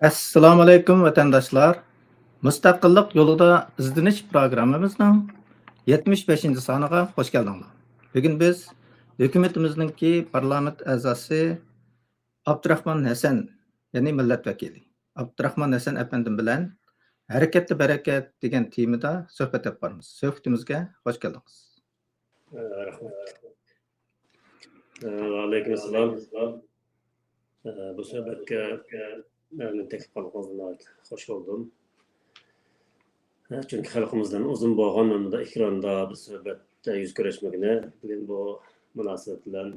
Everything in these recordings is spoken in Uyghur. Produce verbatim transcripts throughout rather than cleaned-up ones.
ئەسسالامۇئەلەيكۇم، ۋەتەنداشلار! مۇستەقىللىق يولىدا ئىزدىنىش پىروگراممىمىزنىڭ يەتمىش بەشىنچى سانىغا خۇش كەلدىڭلار. بۈگۈن بىز ھۆكۈمىتىمىزنىڭكى پارلامېنت ئەزاسى ئابدۇراخمان ھەسەن، يەنى مىللەت ۋەكىلى ئابدۇراخمان ھەسەن ئەپەندىم بىلەن «ھەرىكەتتە بەرىكەت» دېگەن تېمىدا سۆھبەت ئېلىپ بارىمىز. سۆھبىتىمىزگە خۇش كەلدىڭىز. ئە، رەھمەت. ئە، ۋەئەلەيكۇم ئەسسالام. ئە، بۇ سۆھبەتكە، ئە، مېنى تەكلىپ قىلغىنىڭىزدىن ناھايىتى خوش بولدۇم. ئە، چۈنكى خەلقىمىز بىلەن ئۇزۇن بولغان مۇنداق ئېكراندا بىر سۆھبەتتە يۈز كۆرۈشمىگىنى، بۈگۈن بۇ مۇناسىۋەت بىلەن،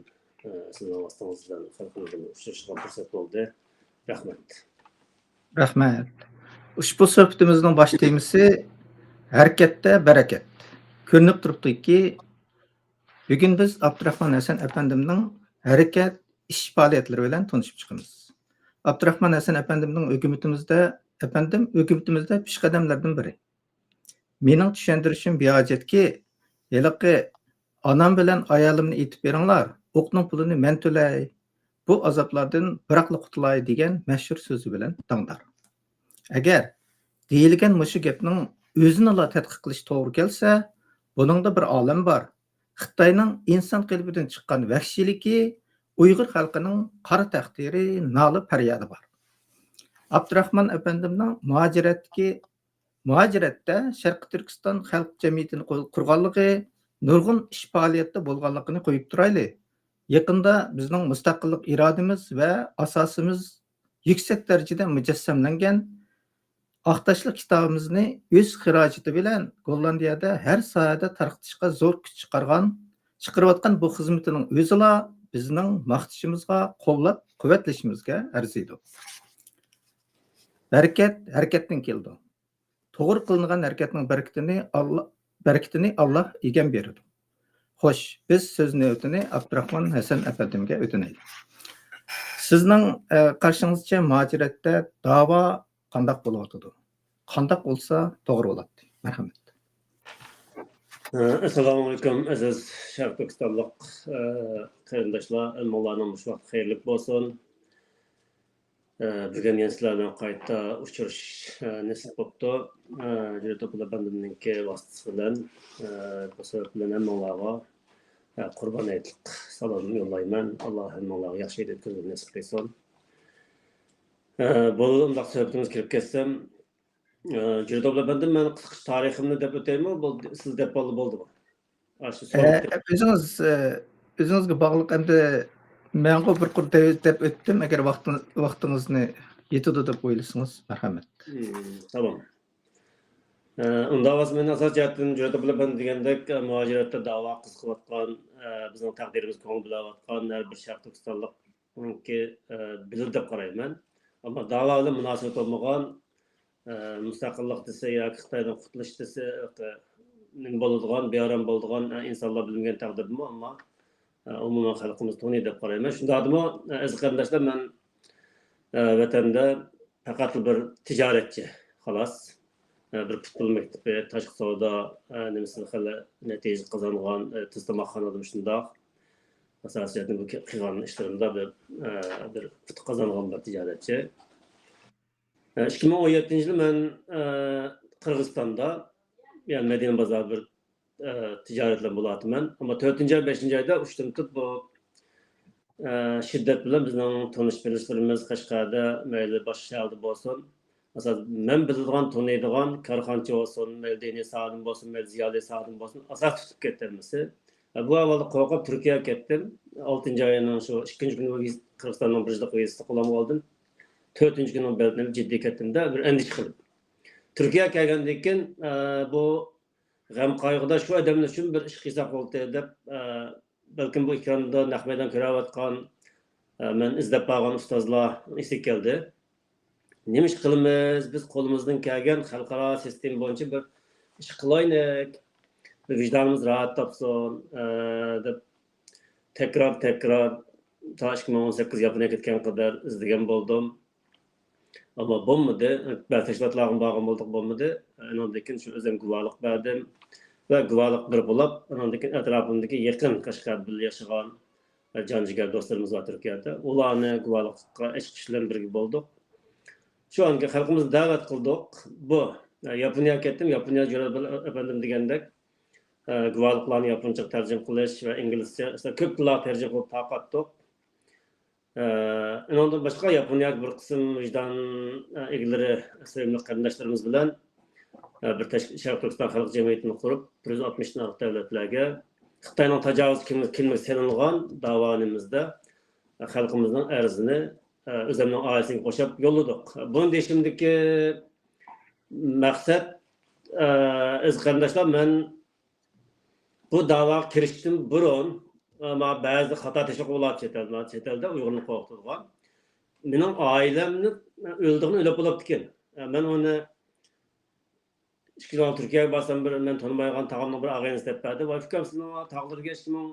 ئە، سىزنىڭ ۋاسىتىڭىز بىلەن خەلقىمىز بىلەن ئۇچرىشىدىغان پۇرسەت بولدى. رەھمەت. رەھمەت. ئۇشبۇ سۆھبىتىمىزنىڭ باش تېمىسى «ھەرىكەتتە بەرىكەت». كۆرۈنۈپ تۇرۇپتۇكى، بۈگۈن بىز ئابدۇراخمان ھەسەن ئەپەندىمنىڭ ھەرىكەت، ئىش پائالىيەتلىرى بىلەن تونۇشۇپ چىقىمىز. ئابدۇراخمان ھەسەن ئەپەندىمنىڭ ھۆكۈمىتىمىزدە، ئەپەندىم ھۆكۈمىتىمىزدە پېشقەدەملەردىن بىرى. مېنىڭ چۈشەندۈرۈشۈم بىھاجەتكى، ھېلىقى «ئانام بىلەن ئايالىمنى ئېتىپ بېرىڭلار، ئوقنىڭ پۇلىنى مەن تۆلەي، بۇ ئازابلاردىن بىراقلا قۇتۇلاي» دېگەن مەشھۇر سۆزى بىلەن داڭدار. ئەگەر دېيىلگەن مۇشۇ گەپنىڭ ئۆزىنىلا تەتقىق قىلىش توغرا كەلسە، بۇنىڭدا بىر ئالەم بار. خىتاينىڭ ئىنسان قېلىپىدىن چىققان ۋەھشىيلىكى، ئۇيغۇر خەلقىنىڭ قارا تەقدىرى، نالە پەريادى بار. ئابدۇراخمان ئەپەندىمنىڭ مۇھاجىرەتتىكى، مۇھاجىرەتتە شەرقىي تۈركىستان خەلق جەمئىيىتىنى قۇر-، قۇرغانلىقى، نۇرغۇن ئىش پائالىيەتتە بولغانلىقىنى قويۇپ تۇرايلى. يېقىندا بىزنىڭ مۇستەقىللىق ئىرادىمىز ۋە ئاساسىمىز يۈكسەك دەرىجىدە مۇجەسسەملەنگەن ئاق تاشلىق كىتابىمىزنى ئۆز خىراجىتى بىلەن گوللاندىيەدە ھەر ساھەدە تارقىتىشقا زور كۈچ چىقارغان، چىقىرىۋاتقان بۇ خىزمىتىنىڭ ئۆزىلا بىزنىڭ ماختىشىمىزغا، قوللاپ قۇۋۋەتلىشىمىزگە ئەرزىيدۇ. بەرىكەت ھەرىكەتتىن كېلىدۇ. توغرا قىلىنغان ھەرىكەتنىڭ بەرىكىتىنى ئاللا، بەرىكىتىنى ئاللا ئىگەم بېرىدۇ. خوش، بىز سۆز نۆۋىتىنى ئابدۇراخمان ھەسەن ئەپەندىمگە ئۆتۈنەيلى. سىزنىڭ، ئە، قارىشىڭىزچە مۇھاجىرەتتە داۋا قانداق بولۇۋاتىدۇ؟ قانداق بولسا توغرا بولاتتى؟ مەرھەمەت. ئە، ئەسسالامۇئەلەيكۇم، ئەزىز شەرقىي تۈركىستانلىق، ئە، قېرىنداشلار، ھەممىڭلارنىڭ مۇشۇ ۋاقتى خەيرلىك بولسۇن. ئە، بۈگۈن يەنە سىلەر بىلەن قايتا ئۇچرىشىش، ئە، نېسىپ بوپتۇ. ئە، جۈرئەت ئابدۇللا ئەپەندىمنىڭكى ۋاسىتىسى بىلەن، ئە، بۇ سەۋەب بىلەن ھەممىڭلارغا، ئە، قۇربان ھېيتلىق سالامىمنى يوللايمەن. ئاللا ھەممىڭلارغا ياخشى ھېيت ئۆتكۈزۈشنى نېسىپ قىلسۇن. ئە، بولدى، ئۇنداق سۆھبىتىمىزگە كىرىپ كەتسەم، ئە، جۈرئەت ئابدۇللا ئەپەندىم، مەن قىسقىچە تارىخىمنى دەپ ئۆتەيمۇ؟ بولدى، سىز دەپ بولدى، بولدىمۇ؟ ئاشۇ ئە، سوئال. ئۆزىڭىز، ئە، ئۆزىڭىزگە باغلىق ئەمدى. مەنغۇ بىر قۇر دەپ، دەپ ئۆتتۈم، ئەگەر ۋاقتىڭىز، ۋاقتىڭىزنى يېتىدۇ دەپ ئويلىسىڭىز، مەرھەمەت. مم، تامام. ئە، ئۇنداق بولسا مەن ئاساسىي جەھەتتىن جۈرئەت ئابدۇللا ئەپەندى دېگەندەك، ئە، مۇھاجىرەتتە داۋا قىزىقىۋاتقان، ئە، بىزنىڭ تەقدىرىمىزگە كۆڭۈل بۆلۈۋاتقان ھەر بىر شەرقىي تۈركىستانلىق ئۇنىڭكى، ئە، بىلىدۇ دەپ قارايمەن. ئەمما داۋا بىلەن مۇناسىۋەت بولمىغان، ئە، مۇستەقىللىق دېسە ياكى خىتايدىن قۇتۇلۇش دېسە، ئە، نېمە بولىدىغان، بىئارام بولىدىغان، ئە، ئىنسانلار بىلمىگەن تەقدىردىمۇ، ئەمما، ئە، ئومۇمەن خەلقىمىز تونۇيدۇ دەپ قارايمەن. شۇنداقتىمۇ، ئە، ئەزىز قېرىنداشلار، مەن، ئە، ۋەتەندە پەقەتلا بىر تىجارەتچى، خالاس. ئە، بىر پۇتبول مەكتىپى، تاشقى سودا، ئە، نېمىسىدە خېلى نەتىجە قازانغان، ئە، تۈز تاماقخانىدا شۇنداق. ئاساسىي جەھەتتىن بۇ قىلغان ئىشلىرىمدا بىر، ئە، بىر ئۇتۇق قازانغان بىر تىجارەتچى. ئە، ئىككى مىڭ ئون يەتتىنچى يىلى مەن، ئە، قىرغىزىستاندا، يەنى مەدىنە بازارىدا بىر، ئە، تىجارەت بىلەن بولۇۋاتىمەن. ئەمما تۆتىنچى ئاي، بەشىنچى ئايدا ئۇشتۇمتۇت بۇ ئە، شىددەت بىلەن بىزنىڭ تونۇش بىلىشلىرىمىز قەشقەردە، مەيلى باشقا شەھەردە بولسۇن، ئاساسەن مەن بىلىدىغان، تونۇيدىغان كارخانىچى بولسۇن، مەيلى دىنىي ساھەدىن بولسۇن، مەيلى زىيالىي ساھەدىن بولسۇن، ئاساس تۇتۇپ كەتتى ھەممىسى. ئە، بۇ ئەھۋالدا قورقۇپ تۈركىيەگە كەتتىم. ئالتىنچى ئاينىڭ شۇ ئىككىنچى كۈنى ۋىز-، قىرغىزىستاننىڭ بىر يىللىق ۋىزىسىنى قولۇمغا ئالدىم. تۆتىنچى كۈنى بېلىتنى ئېلىپ جىددىي كەتتىم-دە، بىر ئەندىشە قىلىپ. تۈركىيەگە كەلگەندىن كېيىن، ئە، بۇ غەم-قايغۇدا شۇ ئادەملەر ئۈچۈن بىر ئىش قىلساق بولاتتى دەپ، ئە، بەلكىم بۇ ئېكراندا نەق مەيدان كۆرۈۋاتقان، ئە، مەن ئىزدەپ بارغان ئۇستازلار ئېسىگە كەلدى. نېمە ئىش قىلىمىز؟ بىز قولىمىزدىن كەلگەن خەلقئارا سىستېما بويىچە بىر ئىش قىلايلىق، بىر ۋىجدانىمىز راھەت تاپسۇن، ئە، دەپ تەكرار، تەكرار تا ئىككى مىڭ ئون سەككىز ياپونىيەگە كەتكەنگە قەدەر ئىزدىگەن بولدۇم. ئەمما بولمىدى. بەزى تەشكىلاتلارغا بارغان بولدۇق، بولمىدى. ئانىڭدىن كېيىن شۇ ئۆزۈم گۇۋاھلىق بەردىم ۋە گۇۋاھلىق بىر بولاپ، ئانىڭدىن كېيىن ئەتراپىمدىكى يېقىن قەشقەردە بىللە ياشىغان ۋە جان جىگەر دوستلىرىمىز بار تۈركىيەدە. ئۇلارنى گۇۋاھلىققا ئېچىقىش بىلەن بىرگە بولدۇق. شۇ ئانكى خەلقىمىزنى دەۋەت قىلدۇق. بۇ، ئە، ياپونىيەگە كەتتىم. ياپونىيە جۇرا ئەپەندىم دېگەندەك، ئە، گۇۋاھلىقلارنى ياپونچىغا تەرجىمە قىلىش ۋە ئىنگلىزچە، ئىشلار كۆپ تىللارغا تەرجىمە قىلىپ تارقاتتۇق. ئە، ئۇنىڭدىن باشقا ياپونىيەدە بىر قىسىم ۋىجدان، ئە، ئىگىلىرى، سۆيۈملۈك قېرىنداشلىرىمىز بىلەن، ئە، بىر تەشكىل، شەرقىي تۈركىستان خەلق جەمئىيىتىنى قۇرۇپ، بىر يۈز ئاتمىشتىن ئارتۇق دۆلەتلەرگە خىتاينىڭ تاجاۋۇزچى كىم-، كىملىكى سېلىنغان داۋانىمىزدا، ئە، خەلقىمىزنىڭ ئەرزىنى، ئە، ئۆزۈمنىڭ ئائىلىسىگە قوشۇپ يوللىدۇق. بۇنى دېيىشىمدىكى مەقسەت، ئە، ئەزىز قېرىنداشلار، مەن بۇ داۋاغا كىرىشتىن بۇرۇن، ئە، ماڭا بەزىدە خاتا تەشۋىق بولاتتى چەت ئەلدە، چەت ئەلدە ئۇيغۇرنى قورقۇتىدىغان. مېنىڭ ئائىلەمنى ئۆلىدىغىنى ئۆلۈپ بولۇپتىكەن. ئە، مەن ئۇنى ئىككى يىل ئالدىن تۈركىيەگە بارسام، بىر مەن تونۇمايدىغان تاغامنىڭ بىر ئاغىنىسى دەپ بەردى. ۋاي ئۇكام، سېنىڭ تاغلىرىغا ھېچكىمنىڭ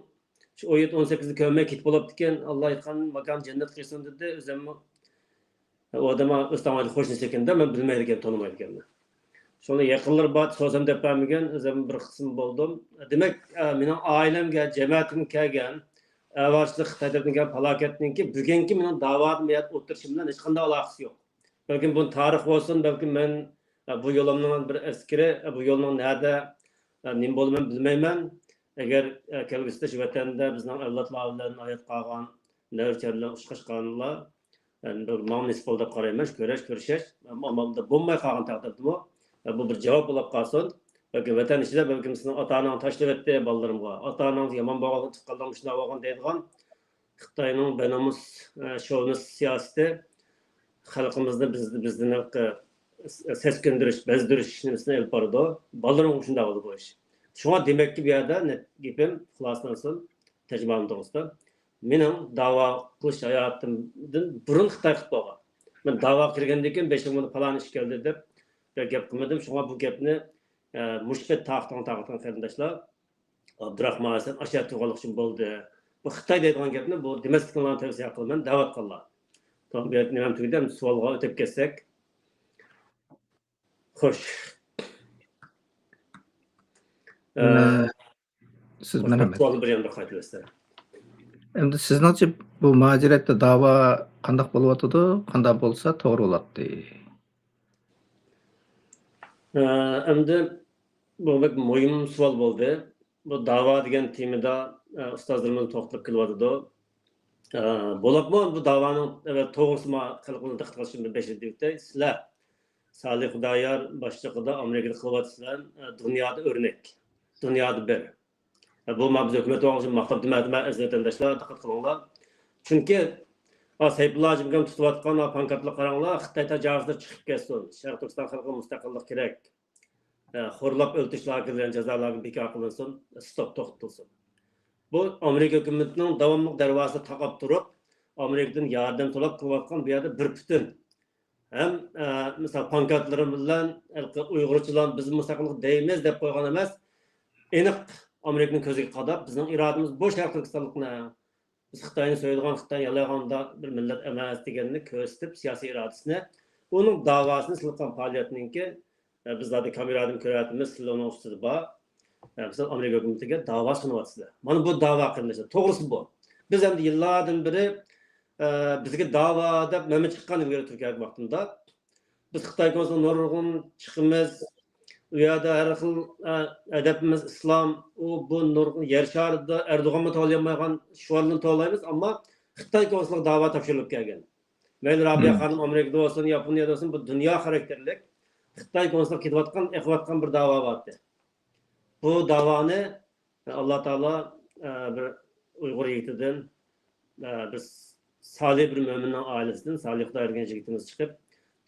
شۇ ئون يەتتە، ئون سەككىزدە كۆرمەي كېتىپ بولۇپتىكەن. ئاللا ياتقان ماكانىنى جەننەت قىلسۇن دېدى. ئۆزۈممۇ ئۇ ئادەم ئۆز تاڭ قوشنىسى ئىكەن-دە، مەن بىلمەيدىكەن، تونۇمايدىكەنمەن. شۇڭا يېقىنلىرى بار، سورىسام دەپ بەرمىگەن، ئۆزۈم بىر قىسىم بولدۇم. دېمەك، ئە، مېنىڭ ئائىلەمگە، جەمەتىمگە كەلگەن ئەۋەتىشلىك خىتاي تەرىپىدىن كەلگەن پالاكەتنىڭكى بۈگۈنكى مېنىڭ داۋادا بۇ يەردە ئولتۇرۇشۇم بىلەن ھېچقانداق ئالاقىسى يوق. بەلكىم بۇنى تارىخ بولسۇن، بەلكىم مەن، ئە، بۇ يولۇمنىڭ بىر ئەسكىرى، ئە، بۇ يولنىڭ نەدە، ئە، نېمە بولىمەن بىلمەيمەن. ئەگەر، ئە، كەلگۈسىدە شۇ ۋەتەندە بىزنىڭ ئەۋلادلار بىلەن ھايات قالغان نەۋرە-چەۋرىلەر ئۇچراشقانلا، ئەمدى ماڭا نېسىپ بولدى دەپ قارايمەن، شۇ كۆرۈش، كۆرۈشۈش. ئەمما ئامالدا بولماي قالغان تەقدىردىمۇ، بۇ بىر جاۋاب بولۇپ قالسۇن. بەلكىم ۋەتەن ئىچىدە، بەلكىم سېنىڭ ئاتا-ئاناڭ تاشلىۋەتتى بالىلىرىمغا، ئاتا-ئاناڭ يامان بولغان، تۇغقانلىرىڭ مۇشۇنداق بولغان دەيدىغان خىتاينىڭ بىنامۇس، ئە، شوۋىنىست سىياسىتى خەلقىمىزنى بىز-، بىزدىن ھېلىقى سەسكىندۈرۈش، بەزدۈرۈش نېمىسىنى ئېلىپ بارىدۇ. بالىلىرىمغا مۇشۇنداق بولدى بۇ ئىش. شۇڭا دېمەككى بۇ يەردە نە-، گېپىم خۇلاسىلانسۇن، تەجرىبەم توغرىسىدا. مېنىڭ داۋا قىلىش ھاياتىمدىن بۇرۇن خىتاي قىلىپ بولغان. مەن داۋاغا كىرگەندىن كېيىن بېشىمغا پالان ئىش كەلدى دەپ بىر گەپ قىلمىدىم. شۇڭا بۇ گەپنى، ئە، مۇشۇ پەت تارقىتىڭ، تارقىتىڭ قېرىنداشلار. ئابدۇراخمان ھەسەن ئاشۇ يەردە تۇرغانلىقى ئۈچۈن بولدى. بۇ خىتاي دەيدىغان گەپنى بۇ دېمەسلىكىڭلارنى تەۋسىيە قىلىمەن، دەۋاتقانلار. تامام، بۇ يەردە نېمەم تۈگىدى، ئەمدى سوئالغا ئۆتۈپ كەتسەك. خوش. ئە، مەن، سىز، خوش، مەن بىر ئەمەس. سوئالنى بىر يەنە بىر قايتىلىۋەتسە. ئەمدى سىزنىڭچە بۇ مۇھاجىرەتتە داۋا قانداق بولۇۋاتىدۇ؟ قانداق بولسا توغرا بولاتتى؟ ئە، ئەمدى بۇ بەك مۇھىم سوئال بولدى. بۇ داۋا دېگەن تېمىدا، ئە، ئۇستازلىرىمىز توختىلىپ كېلىۋاتىدۇ. ئە، بولۇپمۇ بۇ داۋانىڭ، ئە، توغرىسىما خەلقىمىز دىققەت قىلىشنى بىر بەشىدە دېيىتەي. سىلەر سالىھ خۇدايار باشچىلىقىدا ئامېرىكىدا قىلىۋاتىسىلەر، ئە، دۇنيادا ئۆرنەك، دۇنيادا بىر. ئە، بۇ ما بىز ھۆكۈمەت بولغان ئۈچۈن ماختاپ دېمەيمەن، ئەزىز ۋەتەنداشلار، دىققەت قىلىڭلار. چۈنكى، ئا، سەيپۇللا ھاجىمكام تۇتۇۋاتقان، ئا، پانكارتلارغا قاراڭلار، خىتاي تاجاۋۇزلىرى چىقىپ كەتسۇن، شەرقىي تۈركىستان خەلقىگە مۇستەقىللىق كېرەك. ئە، خورلاپ ئۆلتۈرۈش لاگېرلىرىنى، جازا لاگېرى بىكار قىلىنسۇن، ستوپ، توختىتىلسۇن. بۇ ئامېرىكا ھۆكۈمىتىنىڭ داۋاملىق دەرۋازىسىدا تاقاپ تۇرۇپ، ئامېرىكىدىن ياردەم سوراپ قىلىۋاتقان بۇ يەردە بىر پۈتۈن. ھەم، ئە، مىسال، پانكارتلىرى بىلەن ھېلىقى ئۇيغۇرچىلار بىز مۇستەقىللىق دەيمىز دەپ قويغان ئەمەس، ئېنىق ئامېرىكىنىڭ كۆزىگە قاداپ، بىزنىڭ ئىرادىمىز بۇ شەرقىي تۈركىستانلىقنى، بىز خىتاينى سۆيىدىغان، خىتاي يالايغاندا بىر مىللەت ئەمەس دېگەننى كۆرسىتىپ، سىياسىي ئىرادىسىنى، ئۇنىڭ داۋاسىنى سىلىققان پائالىيەتنىڭكى، ئە، بىز زادى كامېرادىن كۆرۈۋاتىمىز، سىلەر ئۇنىڭ ئۈستىدە بار. ئە، مىسال، ئامېرىكا ھۆكۈمىتىگە داۋا سۇنۇۋاتىسىلەر. مانا بۇ داۋا، قېرىنداشلار، توغرىسى بۇ. بىز ئەمدى يىللاردىن بېرى، ئە، بىزگە داۋا دەپ نېمە چىققان ئىلگىرى تۈركىيە ۋاقتىدا. بىز خىتاي كونسۇلىغا نۇرغۇن چىقىمىز. ئۇ يەردە ھەر خىل، ئە، ئەدەپىمىز ئىسلام، ئۇ بۇ نۇرغۇن يەر شارىدا ئەردوغانمۇ توۋلىيالمايدىغان شوئارلىرىنى توۋلايمىز، ئەمما خىتاي كونسۇلىغا داۋا تاپشۇرۇلۇپ كەلگەن. مەيلى رابىيە خانىم ئامېرىكىدا بولسۇن، ياپونىيەدە بولسۇن، بۇ دۇنيا خاراكتېرلىك خىتاي كونسۇلىغا كېتىۋاتقان، ئېقىۋاتقان بىر داۋا بار ئىدى. بۇ داۋانى ئاللا تائالا، ئە، بىر ئۇيغۇر يىگىتىدىن، ئە، بىر سالىھ بىر مۆمىننىڭ ئائىلىسىدىن سالىھ خۇدايار دېگەن يىگىتىمىز چىقىپ،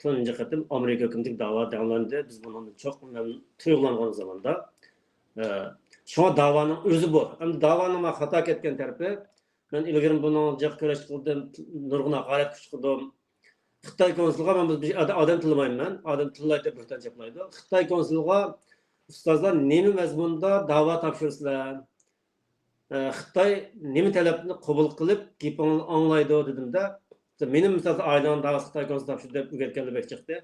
تۇنجى قېتىم ئامېرىكا ھۆكۈمىتىگە داۋا دەڭلەندى. بىز بۇنىڭدىن چوقۇم مەمنۇن تۇيغۇلانغان زاماندا. ئە، شۇڭا داۋانىڭ ئۆزى بۇ. ئەمدى داۋانىڭ مانا خاتا كەتكەن تەرىپى، مەن ئىلگىرى بۇنىڭغا جىق كۈرەش قىلدىم، نۇرغۇن ھاقارەت ئۇچرىدىم. خىتاي كونسۇلىغا مەن بىر ئادەم تىللىمايمەن، ئادەم تىللايدۇ دەپ بۆھتان چاپلايدۇ. خىتاي كونسۇلىغا، ئۇستازلار، نېمە مەزمۇندا داۋا تاپشۇرىسىلەر؟ ئە، خىتاي نېمە تەلەپنى قوبۇل قىلىپ، گېپىڭلارنى ئاڭلايدۇ دېدىمدە، مېنىڭ مىسال ئائىلەڭنىڭ داۋاسى خىتاي كونسۇلى تاپشۇردى دەپ ئۆگەتكەنلەر بەك چىقتى.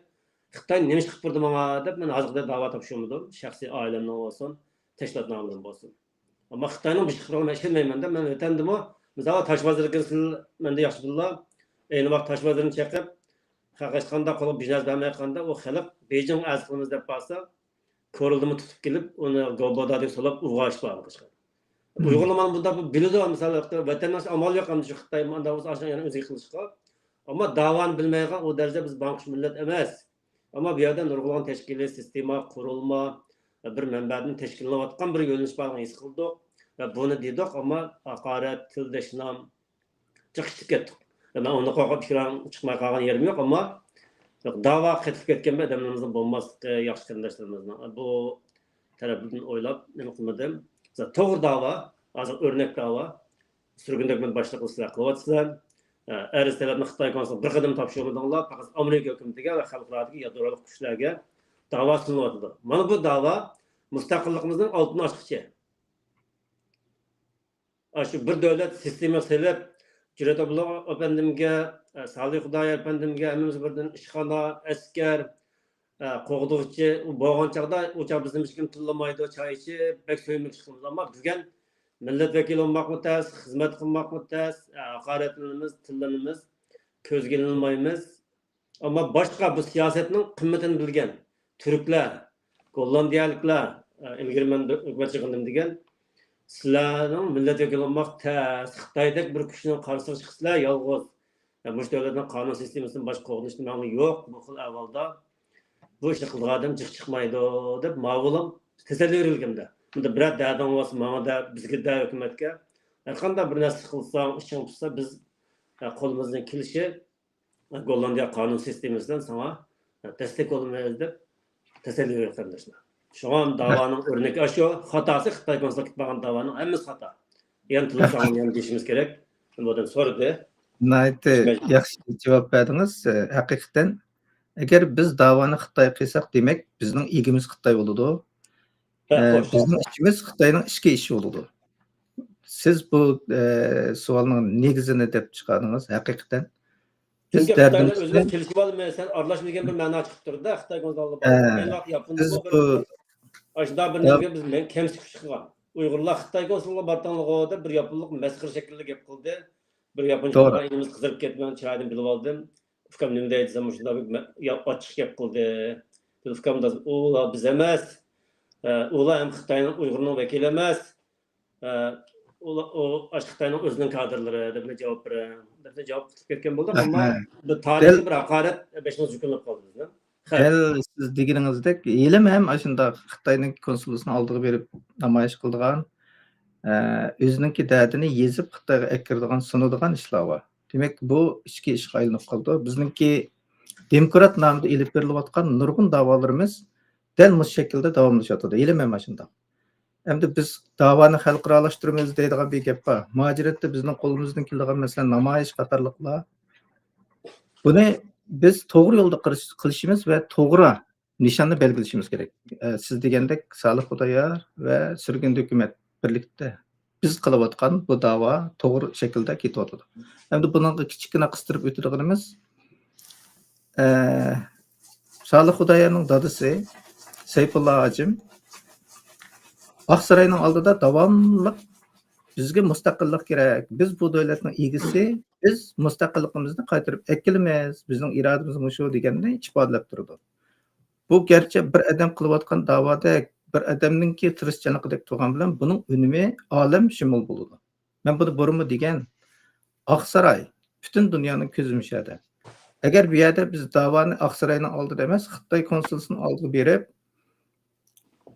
خىتاي نېمە ئىش قىلىپ بېرىدۇ ماڭا دەپ مەن ھازىرغىچە داۋا تاپشۇرمىدىم. شەخسىي ئائىلەمنىڭ بولسۇن، تەشكىلاتنىڭ بولسۇن. ئەمما خىتاينىڭ بىر ئىش قىلىپ بېرىدىغىنىغا مەن ئىشەنمەيمەن دە، مەن ۋەتەندىمۇ، مىسالغا، تاش بازىرىغا كىرسىلە، مەندە ياخشى بىللا، ئەينى ۋاقىت تاش بازىرىنى چېقىپ، تاقاشقاندا، قولىغا بىژناز بەرمەيۋاتقاندا، ئۇ خەلق بېيجىڭ ئەرز قىلىمىز دەپ بارسا، كورلىدىمۇ تۇتۇپ كېلىپ، ئۇنى گوبودادىن سولاپ ئۇرغان ئىش بار قىلىشقان. ئۇيغۇرلار مانا بۇنداق بىلىدۇ، مىسال، ۋەتەنداشلار ئامال يوق، ئەمدى شۇ خىتاي مانداق بولسا ئاشۇ يەنە ئۆزىگە قىلىشقا. ئەمما داۋانى بىلمەيدىغان ئۇ دەرىجىدە بىز بانقىش مىللەت ئەمەس. ئەمما بۇ يەردە نۇرغۇنلىغان تەشكىلىي سىستېما، قۇرۇلما، بىر مەنبەدىن تەشكىللىنىۋاتقان بىر يۆنىلىش بارلىقىنى ھېس قىلدۇق ۋە بۇنى دېدۇق، ئەمما ھاقارەت، تىلدەشنام، جىق ئىشلىپ كەتتۇق. مەن ئۇنى قوغلاپ پىكرىم چىقماي قالغان يېرىم يوق، ئەمما داۋا قېتىلىپ كەتكەن بىر ئادەملىرىمىزنىڭ بولماسلىقى ياخشى، قېرىنداشلىرىمىزنىڭ. بۇ تەرەپتىن ئويلاپ نېمە قىلمىدىم. توغرا داۋا، ھازىر ئۆرنەك داۋا، سۈرگۈندە ھۆكۈمەت باشلىقى سىلەر قىلىۋاتىسىلەر. ئەرز تەلەپنى خىتاي كونسۇلىغا بىر قەدەم تاپشۇرمىدىڭلار، پەقەت ئامېرىكا ھۆكۈمىتىگە ۋە خەلقئارادىكى يادرولۇق كۈچلەرگە داۋا سۇنۇلۇۋاتىدۇ. مانا بۇ داۋا مۇستەقىللىقىمىزنىڭ ئالتۇن ئاچقۇچى. ئاشۇ بىر دۆلەت سىستېما سېلىپ، جۈرئەت ئابدۇللا ئەپەندىمگە، سالىھ خۇدايار ئەپەندىمگە، ھەممىمىز بىردىن ئىشخانا، ئەسكەر، قوغدىغۇچى بولغان چاغدا، ئۇ چاغ بىزنى ھېچكىم تىللىمايدۇ، چاي ئىچىپ، بەك سۆيۈملۈك ئىش قىلىمىز. ئەمما بۈگۈن مىللەت ۋەكىلى بولماقمۇ تەس، خىزمەت قىلماقمۇ تەس، ھاقارەتلىنىمىز، تىللىنىمىز، كۆزگە ئىلىنمايمىز. ئەمما باشقا بۇ سىياسەتنىڭ قىممىتىنى بىلگەن تۈركلەر، گوللاندىيەلىكلەر، ئىلگىرى مەن بىر ھۆكۈمەت يىغىندىم دېگەن، سىلەرنىڭ مىللەت ۋەكىلى بولماق تەس، خىتايدەك بىر كۈچنىڭ قارشىسىغا چىقىسىلەر يالغۇز. مۇشۇ دۆلەتنىڭ قانۇن سىستېمىسىدىن باشقا قوغدىنىشنىڭ ماڭا يوق بۇ خىل ئەھۋالدا. بۇ ئىشنى قىلىدىغان ئادەم جىق چىقمايدۇ دەپ ماۋۇلام تەسەللى بېرىلگەندە. بۇندا بىرەر دەردىڭ بولسا ماڭا دە، بىزگە دە، ھۆكۈمەتكە. ھەرقانداق بىر نەرسە قىلساڭ، ئىشىڭ پۈتسە، بىز قولىمىزدىن كېلىشى گوللاندىيە قانۇن سىستېمىسىدىن ساڭا دەستەك بولىمىز دەپ تەسەللى بېرىدۇ قېرىنداشلار. شۇڭا داۋانىڭ ئۆرنىكى ئاشۇ، خاتاسى خىتاي كونسۇلىغا كېتىپ بارغان داۋانىڭ ھەممىسى خاتا. يەنە تىللىساڭ يەنە دېيىشىمىز كېرەك. بۇ ئادەم سورىدى. ناھايىتى ياخشى جاۋاب بەردىڭىز. ھەقىقەتەن، ئەگەر بىز داۋانى خىتايغا قىلساق، دېمەك، بىزنىڭ ئىگىمىز خىتاي بولىدۇ. بىزنىڭ ئىشىمىز خىتاينىڭ ئىچكى ئىشى بولىدۇ. سىز بۇ سوئالنىڭ نېگىزىنى دەپ چىقاردىڭىز، ھەقىقەتەن. بىز چۈنكى خىتايلار ئۆزىنى كېلىشىۋالماي، سەن ئارىلاشما دېگەن بىر مەنا چىقىپ تۇرىدۇ خىتاي كونسۇلى ئالدىدا. ئەينى ۋاقىت ياپونىيىمۇ بىر ئاشۇنداق بىر نېمىگە بىز مەن كەمسىتىش قىلغان. ئۇيغۇرلار خىتاي كونسۇلىغا بارتاڭلىغۇ دەپ بىر ياپونلۇق مەسخىرە شەكلىدە گەپ قىلدى. بىر ياپونچە قىلغان ئىنىمىز قىزىرىپ كەتتى، مەن چىرايىدىن بىلىۋالدىم. ئۇكام نېمە دەيدۇ دېسەم، مۇشۇنداق بىر ئاچچىق گەپ قىلدى. دېدى، ئۇكام، ئۇلار بىز ئەمەس. ئۇلار ھەم خىتاينىڭ، ئۇيغۇرنىڭ ۋەكىلى ئەمەس. ئۇ، ئۇ ئاشۇ خىتاينىڭ ئۆزىنىڭ كادىرلىرى دەپ جاۋاب بېرىڭ دەپ جاۋاب قىلىپ كەتكەن بولدۇق. ئەمما بۇ تارىخىي بىر ھاقارەت بېشىمىزغا يۈكۈنۈپ قالدى بىزنىڭ. دەل سىز دېگىنىڭىزدەك، ھېلىمۇ ھەم ئاشۇنداق خىتاينىڭ كونسۇلىسىنىڭ ئالدىغا بېرىپ نامايىش قىلىدىغان، ئە، ئۆزىنىڭكى دەردىنى يېزىپ خىتايغا ئەكىرىدىغان، سۇنىدىغان ئىشلار بار. دېمەك، بۇ ئىچكى ئىشقا ئايلىنىپ قالىدۇ. بىزنىڭكى دېموكرات نامىدا ئېلىپ بېرىلىۋاتقان نۇرغۇن داۋالىرىمىز دەل مۇشۇ شەكىلدە داۋاملىشىۋاتىدۇ. ھېلىمۇ ھەم ئاشۇنداق. ئەمدى بىز داۋانى خەلقئارالاشتۇرىمىز دەيدىغان بىر گەپ بار. مۇھاجىرەتتە بىزنىڭ قولىمىزدىن كېلىدىغان، مەسىلەن، نامايىش قاتارلىقلار. بۇنى بىز توغرا يولدا قىلىش-، قىلىشىمىز ۋە توغرا نىشاننى بەلگىلىشىمىز كېرەك. ئە، سىز دېگەندەك، سالىھ خۇدايار ۋە سۈرگۈندە ھۆكۈمەت بىرلىكتە بىز قىلىۋاتقان بۇ داۋا توغرا شەكىلدە كېتىۋاتىدۇ. ئەمدى بۇنىڭغا كىچىككىنە قىستۇرۇپ ئۆتىدىغىنىمىز، ئە، سالىھ خۇدايارنىڭ دادىسى سەيپۇللا ھاجىم ئاقساراينىڭ ئالدىدا داۋاملىق، «بىزگە مۇستەقىللىق كېرەك، بىز بۇ دۆلەتنىڭ ئىگىسى، بىز مۇستەقىللىقىمىزنى قايتۇرۇپ ئەكېلىمىز، بىزنىڭ ئىرادىمىز مۇشۇ» دېگەننى ئىپادىلەپ تۇرىدۇ. بۇ گەرچە بىر ئادەم قىلىۋاتقان داۋادەك، بىر ئادەمنىڭكى تىرىشچانلىقىدەك تۇرغان بىلەن بۇنىڭ ئۈنۈمى ئالەمشۇمۇل بولىدۇ. مەن بۇنى بۇرۇنمۇ دېگەن، ئاقساراي، پۈتۈن دۇنيانىڭ كۆزى مۇشۇ يەردە. ئەگەر بۇ يەردە بىز داۋانى ئاقساراينىڭ ئالدىدا ئەمەس، خىتاي كونسۇلىسىنىڭ ئالدىغا بېرىپ،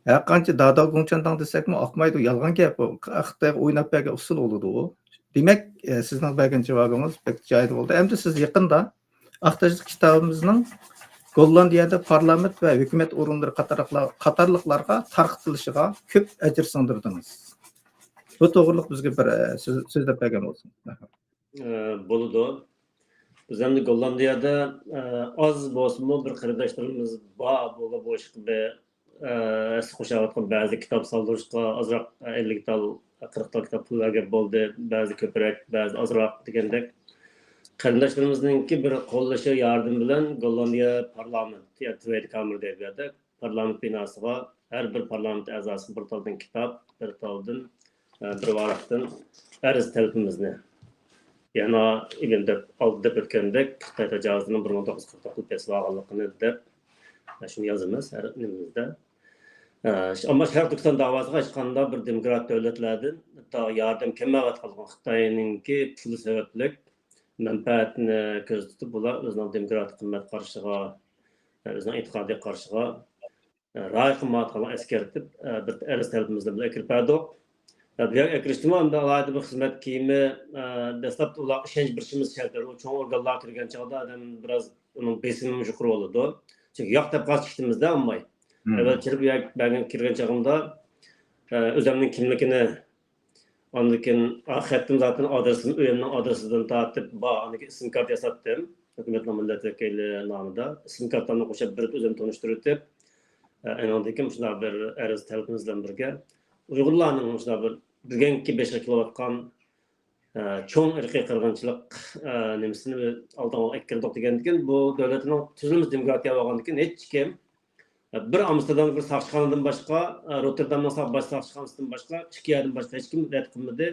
ھەرقانچە دادا گۇڭچانداڭ دېسەكمۇ ئاقمايدۇ، يالغان گەپ ئۇ. خىتايغا ئويناپ بەرگەن ئۇسسۇل بولىدۇ ئۇ. دېمەك، ئە، سىزنىڭ بەرگەن جاۋابىڭىز بەك جايىدا بولدى. ئەمدى سىز يېقىندا ئاق تاجلىق كىتابىمىزنىڭ گوللاندىيەدە پارلامېنت ۋە ھۆكۈمەت ئورۇنلىرى قاتارلىقلار-، قاتارلىقلارغا تارقىتىلىشىغا كۆپ ئەجىر سىڭدۈردىڭىز. بۇ توغرىلىق بىزگە بىر، ئە، سۆز-، سۆزلەپ بەرگەن بولسىڭىز. ئە، بولىدۇ. بىز ئەمدى گوللاندىيەدە، ئە، ئاز بولسىمۇ بىر قېرىنداشلىرىمىز بار، بۇلار بۇ ئىشقا بىر، ئە، ھەسسە قوشاۋاتقان، بەزى كىتاب سالدۇرۇشقا ئازراق، ئە، ئەللىك تال، قىرىق تال كىتاب پۇل بەرگەن بولدى، بەزى كۆپرەك، بەزى ئازراق دېگەندەك. قېرىنداشلىرىمىزنىڭكى بىر قوللىشى، ياردىمى بىلەن گوللاندىيە پارلامېنت، يا تۋېيدە كامېر دەيدۇ بۇ يەردە، پارلامېنت بىناسىغا ھەر بىر پارلامېنت ئەزاسى بىر تالدىن كىتاب، بىر تالدىن، ئە، بىر ۋاراقتىن ئەرز تەلىپىمىزنى. يەنە ئىگىلدەپ ئالدى دەپ ئۆتكەندەك خىتاي تاجاۋۇزىنىڭ بىر مىڭ توققۇز يۈز قىرىق توققۇزدا بېسىۋالغانلىقىنى دەپ، شۇنى يازىمىز ھەر نېمىمىزدە. ئە، ئەمما شەرقىي تۈركىستان داۋاسىغا ھېچقانداق بىر دېموكرات دۆلەتلەردىن ھەتتا ياردەم كەلمەيۋاتقانلىقىنى، خىتاينىڭكى پۇلى سەۋەبلىك مەنپەئەتىنى كۆزىتىپ، بۇلار ئۆزىنىڭ دېموكراتىك قىممەت قارىشىغا، ئۆزىنىڭ ئېتىقادىي قارىشىغا رىئايە قىلمايۋاتقانلىقىنى ئەسكەرتىپ، بىر ئەرز تەلىپىمىزنى بىلەن ئەكىرىپ بەردۇق. بۇ يەرگە ئەكىرىشتىمۇ ئەمدى ئالاھىدە بىر خىزمەت كىيىمى، دەسلەپتە ئۇلارغا ئىشەنچ بېرىشىمىز شەرت. ئۇ چوڭ ئورگانلارغا كىرگەن چاغدا ئادەم بىراز ئۇنىڭ بېسىمى يۇقىرى بولىدۇ. چۈنكى ياق دەپ قالسا ئىككىمىزدە ئالماي. ئەۋۋەل كىرىپ، يا-، بەرگەن، كىرگەن چېغىمدا، ئە، ئۆزۈمنىڭ كىملىكىنى، ئاندىن كېيىن، ئا، خەتتىم زاتەن ئادرېسىم، ئۆيۈمنىڭ ئادرېسىدىن تارتىپ بار. ئاندىن كېيىن ئىسىم كارتا ياساتتىم. ھۆكۈمەتنىڭ مىللەت ۋەكىلى نامىدا. ئىسىم كارتامنى قوشۇپ بېرىپ ئۆزۈمنى تونۇشتۇرۇۋېتىپ، ئە، ئېنىڭدىن كېيىن مۇشۇنداق بىر ئەرز تەلىپىمىز بىلەن بىرگە ئۇيغۇرلارنىڭ مۇشۇنداق بىر بۈگۈنكى بېشىغا كېلىۋاتقان ئە، چوڭ ئىرقىي قىرغىنچىلىق، ئە، نېمىسىنى ئالدىغا ئەكىردۇق دېگەندىكىن، بۇ دۆلەتنىڭ تۈزۈلمىسى دېموكراتىيە بولغاندىكىن، ھېچكىم، ئە، بىر ئامستېردامدا بىر ساقچىخانىدىن باشقا، ئە، روتتېردامنىڭ سا-، باش ساقچىخانىسىدىن باشقا، ئىككى يەردىن باشقا ھېچكىم رەت قىلمىدى.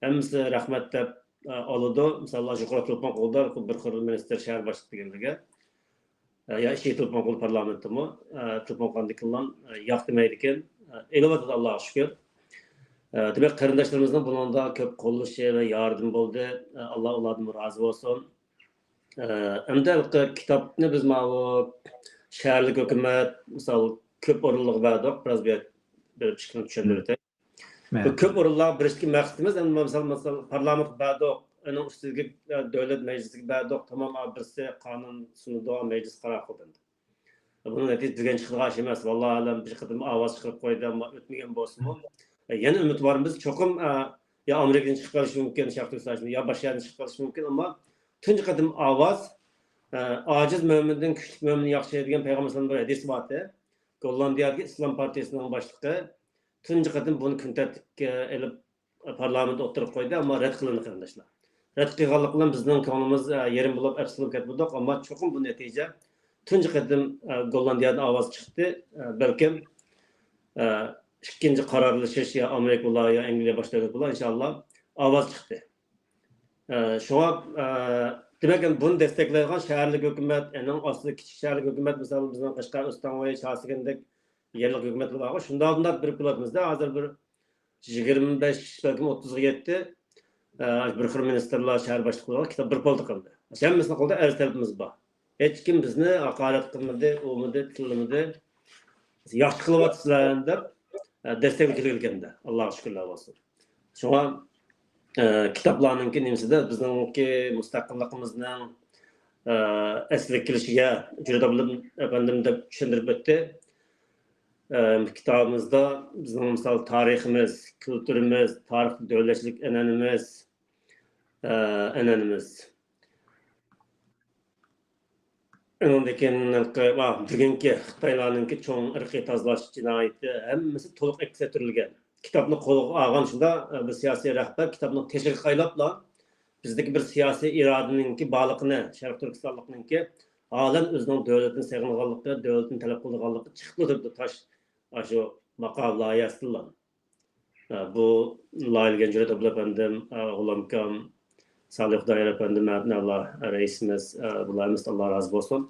ھەممىسى رەھمەت دەپ، ئە، ئالىدۇ. مىسال، يۇقىرى تېلېفون قىلدى، بىر خىل مىنىستىر، شەھەر باشلىقى دېگەنلىرىگە. يا ئىككى تېلېفون قىلىپ پارلامېنتتىمۇ، تېلېفون قىلغاندىكىنلا ياق دېمەيدىكەن. ئېلىۋاتىدۇ، ئاللاغا شۈكۈر. دېمەك، قېرىنداشلىرىمىزنىڭ بۇنىڭدا كۆپ قوللىشى ۋە ياردىمى بولدى. ئاللا ئۇلاردىنمۇ رازى بولسۇن. ئەمدى ھېلىقى كىتابنى بىز ماۋۇ شەھەرلىك ھۆكۈمەت، مىسال، كۆپ ئورۇنلارغا بەردۇق. بىراز بۇ يەر بېرىپ ئىككىنى چۈشەندۈرۈۋېتەي. بۇ كۆپ ئورۇنلارغا بېرىشتىكى مەقسىتىمىز، ئەمدى مىسال، مىسال، پارلامېنتقا بەردۇق، ئۇنىڭ ئۈستىگە، ئە، دۆلەت مەجلىسىگە بەردۇق، تامام، ئا، بىرسى قانۇن سۇنىدۇ، مەجلىس قارار قىلىدۇ. بۇنىڭ نەتىجىسى بۈگۈن چىقىدىغان ئىش ئەمەس. ۋاللاھۇ ئەلەم، بىر قېتىم ئاۋاز چىقىرىپ قويدى، ئەمما ئۆتمىگەن بولسىمۇ، ئە، يەنە ئۈمىد بارمىز. چوقۇم، ئە، يا ئامېرىكىدىن چىقىپ قېلىشى مۇمكىن، شەرقىي تۈركىستان، يا باشقا يەردىن چىقىپ قېلىشى مۇمكىن، ئەمما تۇنجى قېتىم ئاۋاز، ئە، ئاجىز مۆمىندىن كۈچلۈك مۆمىن ياخشى دېگەن پەيغەمبەر بىر ھەدىسى بارتى. گوللاندىيەدىكى ئىسلام پارتىيىسىنىڭ باشلىقى تۇنجى قېتىم بۇنى كۈن تەرتىپكە ئېلىپ، پارلامېنت ئوتتۇرىغا قويدى، ئەمما رەت قىلىندى، قېرىنداشلار. رەت قىلغانلىقى بىلەن بىزنىڭ كۆڭلىمىز، ئە، يېرىم بولۇپ، ئەپسۇس بولۇپ كەتمىدۇق، ئەمما چوقۇم بۇ نەتىجە تۇنجى قېتىم، ئە، گوللاندىيەدىن ئاۋاز چىقتى. ئە، بەلكىم، ئە، ئىككىنچى قارارلىشىش يا ئامېرىكا بولا، يا ئەنگلىيە باش دۆلەت بولا، ئىنشاللا ئاۋاز چىقتى. ئە، شۇڭا، ئە، دېمەك، بۇنى دەستەكلەيدىغان شەھەرلىك ھۆكۈمەت، ئۇنىڭ ئاستىدا كىچىك شەھەرلىك ھۆكۈمەت، مىسال، بىزنىڭ قەشقەر، ئۆستەڭ ۋە شارسىگەندەك يەرلىك ھۆكۈمەتلەر بارغۇ، شۇنداق، بۇنداق بېرىپ كېلىۋاتىمىز-دە، ھازىر بىر يىگىرمە بەش، بەلكىم ئوتتۇزغا يەتتى. ئە، بىر خىل مىنىستىرلار، شەھەر باشلىقلىرىغا كىتاب بىر پالتا قىلدى. ھەممىسىنىڭ قولىدا ئەرز تەلىپىمىز بار. ھېچكىم بىزنى ھاقارەت قىلمىدى، ئۇرمىدى، تىللىمىدى. ياخشى قىلىۋاتىسىلەر دەپ، ئە، دەستەك كېلىدىكەندە، ئاللاغا شۈكۈرلەر بولسۇن. شۇڭا، ئە، كىتابلارنىڭكى نېمىسىدە بىزنىڭكى مۇستەقىللىقىمىزنىڭ، ئە، ئەسلىگە كېلىشىگە جۈرئەت ئەپەندىم دەپ چۈشەندۈرۈپ ئۆتتى. ئە، كىتابىمىزدا بىزنىڭ، مىسال، تارىخىمىز، كۈلتۈرىمىز، تارىخ دۆلەتچىلىك ئەنئەنىمىز، ئە، ئەنئەنىمىز. ئۇنىڭدىن كېيىن ھېلىقى، ۋا، بۈگۈنكى خىتايلارنىڭكى چوڭ ئىرقىي تازىلاش جىنايىتى ھەممىسى تولۇق ئەكس ئەتتۈرۈلگەن. كىتابنى قولىغا ئالغان شۇندا، بىر سىياسىي رەھبەر كىتابنىڭ تېشىغا قايلاپلا، بىزدىكى بىر سىياسىي ئىرادىنىڭكى بارلىقىنى، شەرقىي تۈركىستانلىقنىڭكى ھالەن ئۆزىنىڭ دۆلىتىنى سېغىنغانلىقى، دۆلىتىنى تەلەپ قىلىدىغانلىقى چىقىپلا تۇرۇپتۇ تاش، ئاشۇ ماقالە لايىھەسىدىلا. ئە، بۇ لايىھىلىگەن جۈرئەت ئابلا ئەپەندىم، ئە، غۇلامكام، سالىھ خۇدايار ئەپەندىم، مەمەت نەۋلا رەئىسىمىز، ئە، بۇلار ھەممىسىدىن ئاللا رازى بولسۇن.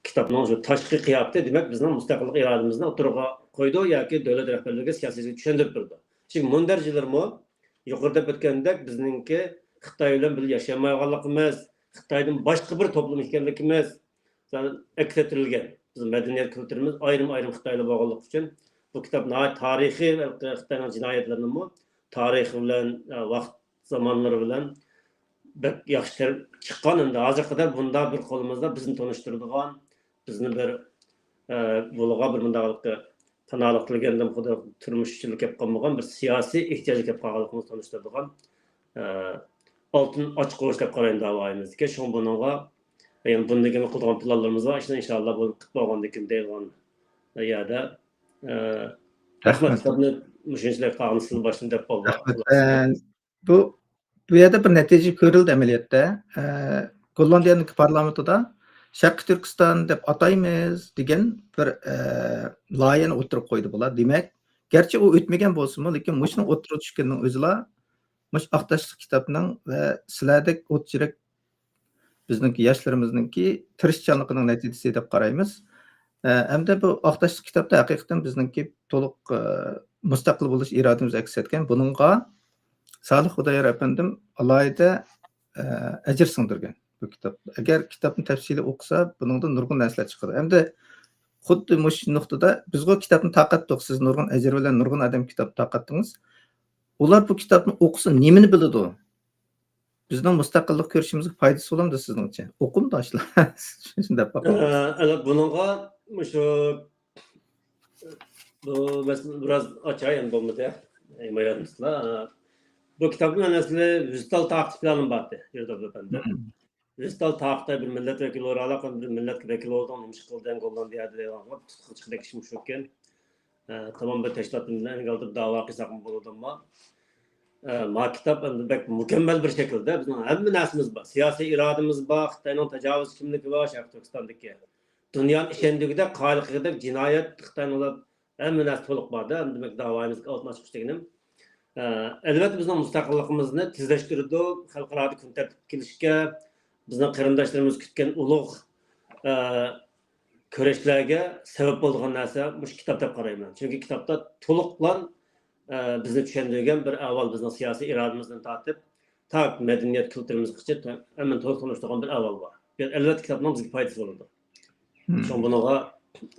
كىتابنىڭ شۇ تاشقى قىياپىتى، دېمەك، بىزنىڭ مۇستەقىللىق ئىرادىمىزنى ئوتتۇرىغا قويىدۇ ياكى دۆلەت رەھبەرلىرىگە، سىياسىيچىلەرگە چۈشەندۈرۈپ بېرىدۇ. چۈنكى مۇندەرىجىلىرىمۇ يۇقىرىدا دەپ ئۆتكەندەك، بىزنىڭكى خىتاي بىلەن بىللە ياشىيالمايدىغانلىقىمىز، خىتايدىن باشقا بىر توپلۇم ئىكەنلىكىمىز، ئەكس ئەتتۈرۈلگەن. بىزنىڭ مەدەنىيەت كۈلتۈرىمىز ئايرىم-ئايرىم خىتايلار بولغانلىقى ئۈچۈن، بۇ كىتاب ناھايىتى تارىخىي، خىتاينىڭ جىنايەتلىرىنىمۇ تارىخى بىلەن، ۋاقىت زامانلىرى بىلەن بەك ياخشى تەر-، چىققان. ئەمدى ھازىرغا قەدەر بۇنداق بىر قولىمىزدا بىزنى تونۇشتۇرىدىغان، بىزنى بىر، ئە، بۇلىغا بىر مۇنداق پاناھلىق تىلىگەندىن خۇدا تۇرمۇش ئۈچۈنلا كەپ قالمىغان، بىر سىياسىي ئېھتىياجغا كەپ قالغانلىقىمىزنى تونۇشتۇرىدىغان، ئە، ئالتۇن ئاچقۇچ دەپ قارايمەن داۋايىمىزدىكى. شۇڭا بۇنىڭغا، يەنى بۇندىن كېيىن قىلىدىغان پىلانلىرىمىز بار. ئىشىنى ئىنشاللا بۇ قىلىپ بولغاندىن كېيىن دەيدىغان يەردە، ئە، رەھمەت. كىتابنى مۇشۇنچىلىك قالغىنى سىز باشتىن دەپ بولدى. رەھمەت. ئە، بۇ، بۇ يەردە بىر نەتىجە كۆرۈلدى ئەمەلىيەتتە. ئە، گوللاندىيەنىڭ پارلامېنتىدا شەرقىي تۈركىستان دەپ ئاتايمىز دېگەن بىر، ئە، لايىھەنى ئوتتۇرىغا قويدى بۇلار. دېمەك، گەرچە ئۇ ئۆتمىگەن بولسىمۇ، لېكىن مۇشۇنىڭ ئوتتۇرىغا چۈشكىنىنىڭ ئۆزىلا مۇشۇ ئاق تاشلىق كىتابنىڭ ۋە سىلەردەك ئوت يۈرەك بىزنىڭكى ياشلىرىمىزنىڭكى تىرىشچانلىقىنىڭ نەتىجىسى دەپ قارايمىز. ئە، ئەمدى بۇ ئاق تاشلىق كىتابتا ھەقىقەتەن بىزنىڭكى تولۇق، ئە، مۇستەقىل بولۇش ئىرادىمىز ئەكس ئەتكەن. بۇنىڭغا سالىھ خۇدايار ئەپەندىم ئالاھىدە، ئە، ئەجىر سىڭدۈرگەن بۇ كىتاب. ئەگەر كىتابنى تەپسىلىي ئوقۇسا، بۇنىڭدىن نۇرغۇن نەرسىلەر چىقىدۇ. ئەمدى خۇددى مۇشۇ نۇقتىدا بىزغۇ كىتابنى تارقاتتۇق. سىز نۇرغۇن ئەجىر بىلەن نۇرغۇن ئادەمگە كىتاب تارقاتتىڭىز. ئۇلار بۇ كىتابنى ئوقۇسا نېمىنى بىلىدۇ؟ بىزنىڭ مۇستەقىللىق كۈرىشىمىزگە پايدىسى بولامدۇ سىزنىڭچە؟ ئوقۇمدۇ ئاشۇلار؟ شۇنداق باقىمىز. ئە، ئەلۋەتتە، بۇنىڭغا مۇشۇ، بۇ مەسىلىنى بىراز ئاچاي، ئەمدى بولمىدى. ھىمايەتمىسىلەر. بۇ كىتابنىڭ ئەسلى ۋىزىتال تاختى پىلانى بارتى، يۇرتۇ ئەپەندى. ھىم. ۋىزىتال تاختى بىر مىللەت ۋەكىلى بولۇپ، بىر مىللەتكە ۋەكىل بولدۇڭ، نېمە ئىش قىلدىڭ گوللاندىيەدە دەيدىغان تۇتقا چىقىدىكى ئىش مۇشۇكەن. ئە، تامام بىر تەشكىلاتتىن ئەنگە ئالدىم داۋا قىلساقمۇ بولىدۇ، ئەمما، ئە، ما كىتاب ئەمدى بەك مۇكەممەل بىر شەكىلدە بىزنىڭ ھەممە نەرسىمىز بار. سىياسىي ئىرادىمىز بار، خىتاينىڭ تاجاۋۇز كىملىكى بار، شەرقىي تۈركىستاندىكى. دۇنيانىڭ ئىشەندۈرگۈدەك، قايىل قىلغۇدەك جىنايەت، خىتاينىڭ ھەممە نەرسە تولۇق بار-دە، ئەمدى دېمەك داۋايىمىزغا ئالتۇن ئاچقۇچ دېگىنىم. ئە، ئەلۋەتتە بىزنىڭ مۇستەقىللىقىمىزنى تېزلەشتۈرىدۇ، خەلقئارادا كۈن تەرتىپكە كېلىشكە، بىزنىڭ قېرىنداشلىرىمىز كۈتكەن ئۇلۇغ، ئە، كۈرەشلەرگە سەۋەب بولىدىغان نەرسە مۇشۇ كىتاب دەپ قارايمەن. چۈنكى كىتابتا تولۇق پىلان، ئە، بىزنى چۈشەندۈرگەن بىر ئەھۋال، بىزنىڭ سىياسىي ئىرادىمىزدىن تارتىپ، تا مەدەنىيەت كۈلتۈرىمىزگىچە ھەممىنى تولۇق تونۇشتۇرغان بىر ئەھۋال بار. ئەلۋەتتە كىتابنىڭ بىزگە پايدىسى بولىدۇ. مم. شۇڭا بۇنىڭغا،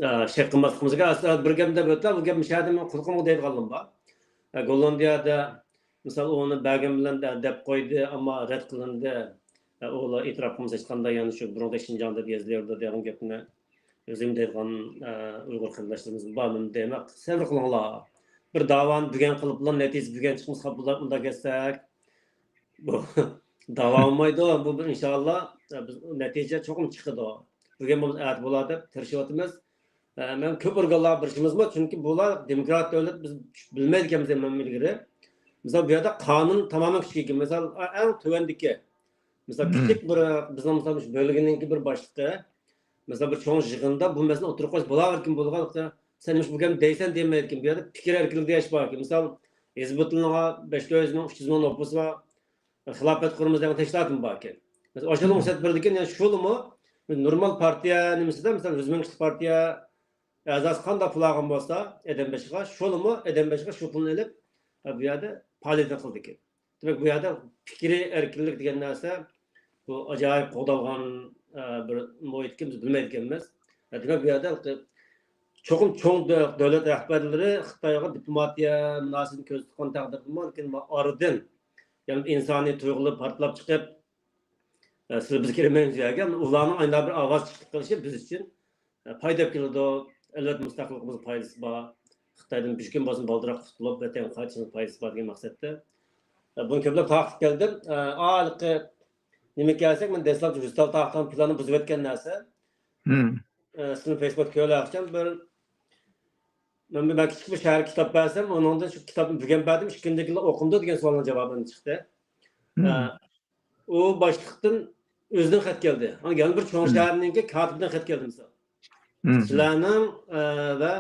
ئە، شەك قىلماسلىقىمىز كېرەك. ئەسلى بىر گەپ دەپ ئۆتتى، بۇ گەپ مۇشۇ يەردە مەن قۇلىقىمغا دەيدىغانلىرىم بار. ئە، گوللاندىيەدە، مىسال، ئۇنى بەرگەن بىلەن دە-، دەپ قويدى، ئەمما رەت قىلىندى. ئە، ئۇلار ئېتىراپ قىلمىسا ھېچقانداق يەنە شۇ بۇرۇنقى شىنجاڭ دەپ يېزىلىۋېرىدۇ دېگەن گەپنى ئۆزۈم دەيدىغان، ئە، ئۇيغۇر قېرىنداشلىرىمىز بارمۇ دېمەك، سەۋر قىلىڭلار. بىر داۋانى بۈگۈن قىلىپلا نەتىجە بۈگۈن چىقمىسا بولار، ئۇنداق كەتسەك. بۇ داۋا بولمايدۇ. بۇ بىر ئىنشائاللا، بىز نەتىجە چوقۇم چىقىدۇ. بۈگۈن بولمىسا ئەتە بولار دەپ تىرىشىۋاتىمىز. ئە، مەن كۆپ ئورگانلارغا بېرىشىمىزمۇ، چۈنكى بۇلار دېموكرات دۆلەت، بىز بىلمەيدىكەنمىز مەن ئىلگىرى. مىسال، بۇ يەردە قانۇن تامامەن كۈچكە ئىگە. مىسال، ئەڭ تۆۋەندىكى، مىسال، مم. كىچىك بىر، بىزنىڭ، مىسال، مۇشۇ بۆلگىنىڭكى بىر باشلىقى، مىسال، بىر چوڭ يىغىندا بۇ مەسىلىنى ئوتتۇرىغا قويسا بولغانىكەن، بولغان، سەن مۇشۇ بۇ گەپنى دەيسەن دېمەيدىكەن. بۇ يەردە پىكىر ئەركىنلىكى دېگەن ئىش باركەن. مىسال، ھىزبۇتلىنىڭ بەش يۈز مىڭ، ئۈچ يۈز مىڭ نوپۇسى بار، خىلاپەت قۇرۇمىز دېگەن تەشكىلاتمۇ باركەن. مىسال، ئاشۇنىڭ مم. رۇخسەت بېرىدىكەن، يەنى شۇلىمۇ نورمال پارتىيە نېمىسىدە، مىسال، يۈز مىڭ كىشىلىك پارتىيە ئەزاسى قانداق پۇل ئالغان بولسا ئادەم بېشىغا، شۇلىمۇ ئادەم بېشىغا شۇ پۇلنى ئېلىپ، بۇ يەردە پائالىيەتنى قىلىدىكەن. دېمەك، بۇ يەردە پىكرىي ئەركىنلىك دېگەن نەرسە، بۇ ئاجايىپ قوغدالغان، ئە، بىر مۇھىتكەن، بىز بىلمەيدىكەنمىز. ئە، دېمەك، بۇ يەردە چوقۇم چوڭ دۆ-، دۆلەت رەھبەرلىرى خىتايغا دىپلوماتىيە مۇناسىۋىتىنى كۆرسىتىدىغان تەقدىردىمۇ، لېكىن ئارىدىن، يەنى ئىنسانىي تۇيغۇلىرى پارتلاپ چىقىپ، ئە، سىلەر بىز كىرمەيمىز بۇ يەرگە، ئۇلارنىڭ ئاينا بىر ئاۋاز چىقىپ قېلىشى بىز ئۈچۈن، ئە، پايدا ئېلىپ كېلىدۇ. ئەلۋەتتە، مۇستەقىللىقىمىزغا پايدىسى بار. خىتايدىن بىر كۈن بولسۇن بالدۇرراق قۇتۇلۇپ، ۋەتەنگە قايتىشىمىزغا پايدىسى بار دېگەن مەقسەتتە. ئە، بۇنى كۆپلەپ تارقىتىپ كەلدىم. ئە، ھېلىقى نېمىگە كەلسەك، مەن دەسلەپتە ۋىزىتال تارقىتىش پىلانى بۇزۇۋەتكەن نەرسە. مم. ئە، سىزنىڭ فېيسبۇكتا كۆرۈۋاتقان بىر، مەن بىر، مەن كىچىك بىر شەھەرگە كىتاب بەرسەم، ئۇنىڭدىن شۇ كىتابنى بۈگۈن بەردىم، ئىككى كۈندىن كېيىن ئوقۇمدۇ دېگەن سوئالنىڭ جاۋابى چىقتى. مم. ئە، ئۇ باشلىقتىن ئۆزىدىن خەت كەلدى. ئانا يەنە بىر چوڭ مم. شەھەرنىڭكى كاتىپىدىن خەت كەلدى، مىسال. مم. سىلەرنىڭ، ئە، ۋە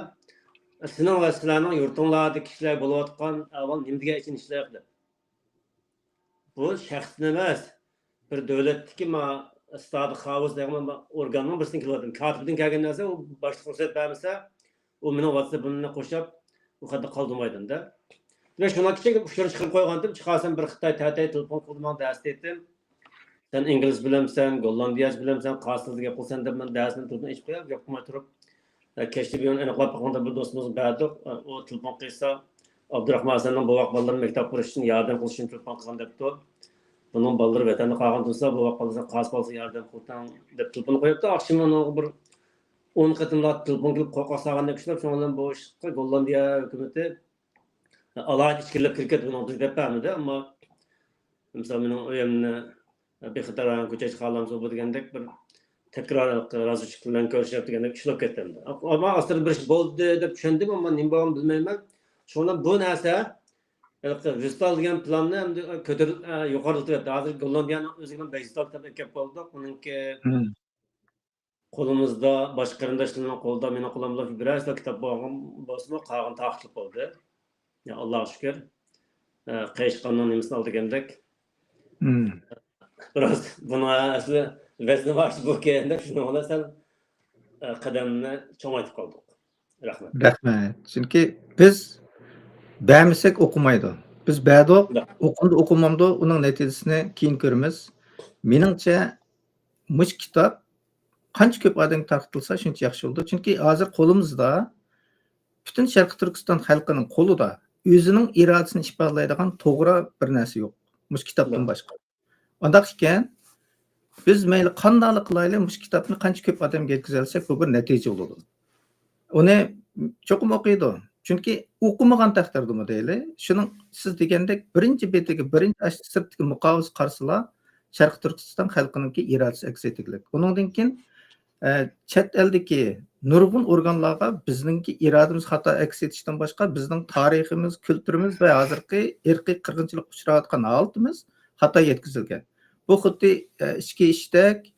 سېنىڭ ۋە سىلەرنىڭ يۇرتۇڭلاردىكى كىشىلەر بولۇۋاتقان ئەھۋال نېمە دېگەن ئىشەنچلىك دەپ. بۇ شەخستىن ئەمەس، بىر دۆلەتتىكى ما ئىستادى خاۋۇس دېگەن ما ئورگاننىڭ بىرسىدىن كېلىۋاتىدۇ. كاتىپىدىن كەلگەن نەرسە ئۇ باشلىق رۇخسەت بەرمىسە، ئۇ مېنىڭ ۋاتسېپىمنى قوشاپ، ئۇ خەتنى قالدۇرمايدۇ-دە. دېمەك، شۇنىڭ كىچىك ئۇچۇرنى چىقىرىپ قويغانتىم، چىقارسام بىر خىتاي تەتەي تېلېفون قىلدى ماڭا دەرس دېدىم. سەن ئىنگلىز بىلەمسەن، گوللاندىيەچە بىلەمسەن، قارس تىلدا گەپ قىلىسەن دەپ مەن دەرسىنى تېلېفون ئېچىپ قويۇپ، گەپ قىلماي تۇرۇپ، ئە، كەچتە بىر ئېنىقلاپ باققاندا بىر دوستىمىزغا بەردۇق. ئە، ئۇ تېلېفون قىلسا، ئابدۇراخمان ھەسەننىڭ بوۋاق بالىلىرىنى مەكتەپ قۇرۇش ئۈچۈن ياردەم قىلىش ئۈچۈن تېلېفون قىلغان دەپتۇ. بۇنىڭ بالىلىرى ۋەتەندە قالغان تۇرسا، بوۋاق بالىلىرى قارس بالىسىغا ياردەم قىلىۋېتىڭ دەپ تېلېفون قويۇپتۇ. ئاخشىمى ئۇنىڭغا بىر ئون قېتىملاپ تېلېفون كېلىپ، قورقاق سالغاندەك ئىشلەپ، شۇنىڭ بىلەن بۇ ئىشقا گوللاندىيە ھۆكۈمىتى ئالاھىدە ئىچكىرىلەپ كىرىپ كەتتى، بۇنىڭغا بىز دەپ بەرمىدى. ئەمما، مىسال، مېنىڭ ئۆيۈمنى بىخەتەر رايون كۆچۈرۈش خالامسىز بۇ دېگەندەك بىر تەكرار رازىچىلىق بىلەن كۆرۈشۈپ دېگەندەك ئىشلەپ كەتتى. ئەمما ئاستىدا بىر ئىش بولدى دەپ چۈشەندىم، ئەمما نېمە بولغانلىقىنى بىلمەيمەن. شۇڭا بۇ نەرسە، ھېلىقى ۋىزىتال دېگەن پىلاننى ئەمدى كۆتۈرۈپ، ئە، يۇقىرىلىتىۋەتتى. ھازىر گوللاندىيەنىڭ ئۆزىگە بەش يۈز تال كىتاب ئەكەپ بولدۇق. ئۇنىڭكى مم. قولىمىزدا، باشقا قېرىنداشلارنىڭ قولىدا، مېنىڭ قولۇمدا بىرەرسىلا كىتاب بولغان بولسىمۇ، قالغىنى تارقىتىلىپ بولدى. يا، ئاللاغا شۈكۈر. ئە، قېرىشقاننىڭ نېمىسىنى ئال دېگەندەك. مم. بىراز بۇنىڭ ئەسلى ۋەزنى بار بۇ كەينىدە، شۇنىڭ بىلەن سەل، ئە، قەدەمنى چوڭايتىپ قالدۇق. رەھمەت. رەھمەت. چۈنكى بىز بەرمىسەك ئوقۇمايدۇ. بىز بەردۇق، رەھمەت. ئوقۇمدۇ ئوقۇمامدۇ، ئۇنىڭ نەتىجىسىنى كېيىن كۆرىمىز. مېنىڭچە، مۇشۇ كىتاب قانچە كۆپ ئادەمگە تارقىتىلسا، شۇنچە ياخشى بولىدۇ. چۈنكى ھازىر قولىمىزدا پۈتۈن شەرقىي تۈركىستان خەلقىنىڭ قولىدا ئۆزىنىڭ ئىرادىسىنى ئىپادىلەيدىغان توغرا بىر نەرسە يوق، مۇشۇ كىتابتىن باشقا. ئانداق ئىكەن، بىز مەيلى قانداقلا قىلايلى، مۇشۇ كىتابنى قانچە كۆپ ئادەمگە يەتكۈزەلىسەك، بۇ بىر نەتىجە بولىدۇ. ئۇنى چوقۇم ئوقۇيدۇ. چۈنكى ئوقۇمىغان تەقدىردىمۇ دەيلى، شۇنىڭ سىز دېگەندەك بىرىنچى بېتىگە، بىرىنچى ئاشۇ سىرتتىكى مۇقاۋىسىگە قارىسىلا، شەرقىي تۈركىستان خەلقىنىڭكى ئىرادىسى ئەكس ئېتىگلىك. ئۇنىڭدىن كېيىن، ئە، چەت ئەلدىكى نۇرغۇن ئورگانلارغا بىزنىڭكى ئىرادىمىز خاتا ئەكس ئېتىشتىن باشقا، بىزنىڭ تارىخىمىز، كۈلتۈرىمىز ۋە ھازىرقى ئىرقىي قىرغىنچىلىققا ئۇچراۋاتقان ھالىتىمىز خاتا يەتكۈزۈلگەن. بۇ خۇددى، ئە، ئىچكى ئىشتەك،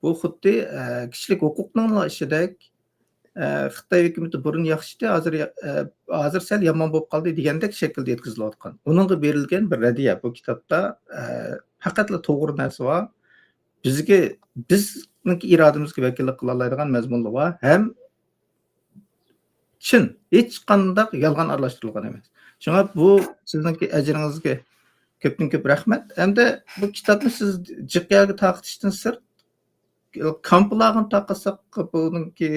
بۇ خۇددى، ئە، كىشىلىك ھوقۇقنىڭلا ئىشىدەك، ئە، خىتاي ھۆكۈمىتى بۇرۇن ياخشى ئىدى، ھازىر يا-، ئە، ھازىر سەل يامان بولۇپ قالدى دېگەندەك شەكىلدە يەتكۈزۈلۈۋاتقان. ئۇنىڭغا بېرىلگەن بىر رەددىيە. بۇ كىتابتا، ئە، پەقەتلا توغرا نەرسە بار. بىزگە، بىزنىڭكى ئىرادىمىزگە ۋەكىللىك قىلالايدىغان مەزمۇنلار بار ھەم چىن، ھېچقانداق يالغان ئارىلاشتۇرۇلغان ئەمەس. شۇڭا بۇ سىزنىڭكى ئەجرىڭىزگە كۆپتىن كۆپ رەھمەت. ھەمدە بۇ كىتابنى سىز جىق يەرگە تارقىتىشتىن سىرت، كامپلارغىمۇ تارقاتساق، بۇنىڭكى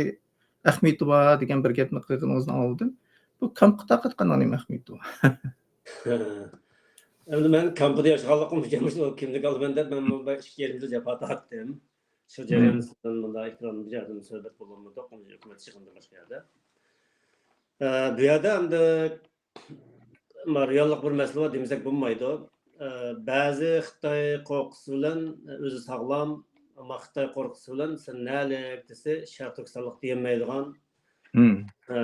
ئەھمىيىتى بار دېگەن بىر گەپنى قىلغىنىڭىزنى ئاڭلىدىم. بۇ كامپقا تارقاتقاننىڭ نېمە ئەھمىيىتى بار؟ ئەمدى مەن كامپىدا ياشىغانلىقىم ئۈچۈن مۇشۇ كىملىك ئالىمەن دەپ، مەن بۇ ئىككى يىل جاپا تارتتىم. شۇ جەرياندا سىزدىن بۇنداق ئېكران بىر يەردىن سۆھبەت بولالمىدۇق، ھۆكۈمەت ئىشى قىلدىم باشقا يەردە. ئە، بۇ يەردە ئەمدى، ما، رېئاللىق بىر مەسىلە بار دېمىسەك بولمايدۇ. ئە، بەزى خىتاي قورقۇسى بىلەن، ئۆزى ساغلام، ئەمما خىتاي قورقۇسى بىلەن سەن نەلىك دېسە، شەرقىي تۈركىستانلىق دېيەلمەيدىغان، مم. ئە،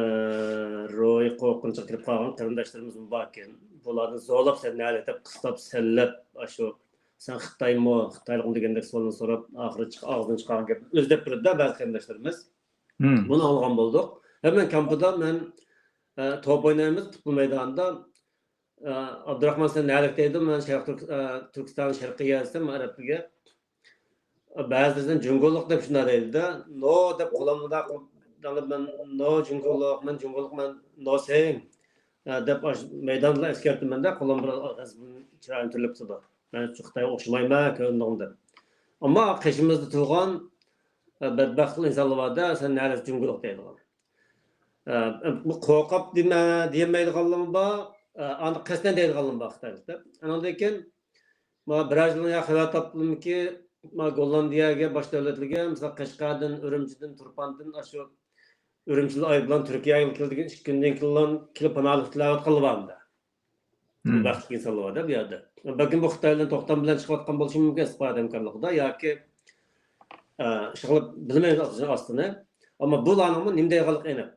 روھىي قورقۇنچقا كىرىپ قالغان قېرىنداشلىرىمىزمۇ باركەن. بۇلارنى زورلاپ سەن نەلىك دەپ، قىستاپ، سەنلەپ، ئاشۇ سەن خىتايمۇ، خىتايلىقمۇ دېگەندەك سوئالنى سوراپ، ئاخىرى چىق-، ئاغزىدىن چىقارغان گەپنى ئۆزى دەپ بېرىدۇ بەزى قېرىنداشلىرىمىز. مم. بۇنى ئاڭلىغان بولدۇق. ھەم مەن كامپىدا مەن، ئە، توپ ئوينايمىز، پۇتبول مەيدانىدا. ئە، ئابدۇراخمان سەن نەلىك دەيدۇ، مەن شەرق تۈرك-، ئە، تۈركىستان شەرقىيە دېسەم، ئەرەبلىرىگە. بەزىدە سەن جۇڭگولۇق دەپ شۇنداق دەيدۇ-دە. نو دەپ قولۇمدا، مەن نو جۇڭگولۇق، مەن جۇڭگولۇق، مەن نو سېيىڭ، ئە، دەپ ئاش-، مەيداندا ئەسكەرتىمەن-دە، قولۇم بىر چىرايىم تۈرۈلۈپ تۇرىدۇ. مەن شۇ خىتايغا ئوخشىمايمەن، كۆرۈندۈڭ دەپ. ئەمما قېشىمىزدا تۇرغان، ئە، بەتبەخت ئىنسانلار بار-دە، سەن نەلىك جۇڭگولۇق دەيدىغان. ئە، بۇ قورقۇپ دېمە-، دېيەلمەيدىغانلىرىمۇ بار، ئە، ئاندىن قەستەن دەيدىغانلىرىمۇ بار خىتايلىق دەپ. ئانىڭدىن كېيىن، مانا بىرەر يىلدىن ياقى خەۋەر تاپتىمكى، مانا گوللاندىيەگە باشقا دۆلەتلەرگە، مىسال، قەشقەردىن، ئۈرۈمچىدىن، تۇرپاندىن، ئاشۇ ئۈرۈمچىدىن ئايروپىلان تۈركىيەگە كېلىدىكەن، ئىككى كۈندىن كېيىنلا كېلىپ پاناھلىق تىلەۋاتقانلار بار ئەمدى. مم. بەختلىك ئىنسانلار بار-دە بۇ يەردە. بەلكىم بۇ خىتاي بىلەن توختام بىلەن چىقىۋاتقان بولۇشى مۇمكىن، ئىستىخبارات ھەمكارلىقىدا ياكى، ئە، ئىشقىلىپ بىلمەيمىز ئاستىنى. ئەمما بۇلارنىڭمۇ نېمە دەيدىغانلىقى ئېنىق.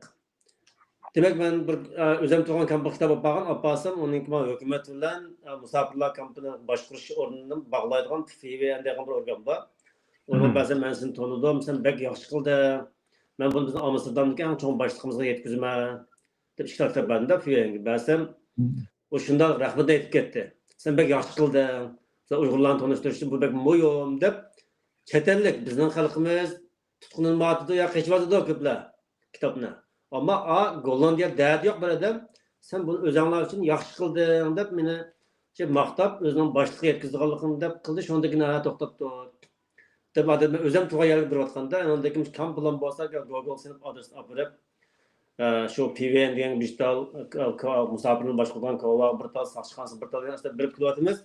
دېمەك، مەن بىر، ئە، ئۆزۈم تۇرغان كامپقا كىتاب ئاپارغان، ئاپارسام، ئۇنىڭكى مانا ھۆكۈمەت بىلەن، ئە، مۇساپىرلار كامپىنى باشقۇرۇش ئورنىنى باغلايدىغان فىۋېن دېگەن بىر ئورگان بار. ئۇنىڭ مم. بەزى مەن سېنى تونۇدۇم، سەن بەك ياخشى قىلدىڭ. مەن بۇنى بىزنىڭ ئامستېردامدىكى ئەڭ چوڭ باشلىقىمىزغا يەتكۈزىمەن، دەپ ئىككى تال كىتاب بەردىم-دە، فىۋېنگە بەرسەم، مم. ئۇ شۇنداق رەھمەتنى ئېيتىپ كەتتى. سەن بەك ياخشى قىلدىڭ. سەن ئۇيغۇرلارنى تونۇشتۇرۇش ئۈچۈن بۇ بەك مۇھىم، دەپ چەت ئەللىك بىزنىڭ خەلقىمىز تۇتقۇنلىنىۋاتىدۇ يا قېچىۋاتىدۇ كۆپلەر كىتابنى. ئەمما، ئا، گوللاندىيە دەردى يوق بىر ئادەم، سەن بۇنى ئۆزۈڭلار ئۈچۈن ياخشى قىلدىڭ دەپ مېنى شۇ ماختاپ، ئۆزىنىڭ باشلىقىغا يەتكۈزىدىغانلىقىنى دەپ قىلدى، شۇندىن كېيىن، ھە، توختاپتۇ. دەپ ئادەم ئۆزۈم تۇرغان يەرگە بېرىۋاتقاندا، ئاندىن كېيىن كامپ بولسا، گوگول سېلىپ ئادرېسنى ئاپىرىپ، ئە، شۇ پىۋېن دېگەن بىر تال، ك-، ك-، مۇساپىرنى باشقۇرىدىغان كاۋا بىر تال، ساقچىخانىسى بىر تال دېگەن ئەسلىدە بېرىپ كېلىۋاتىمىز.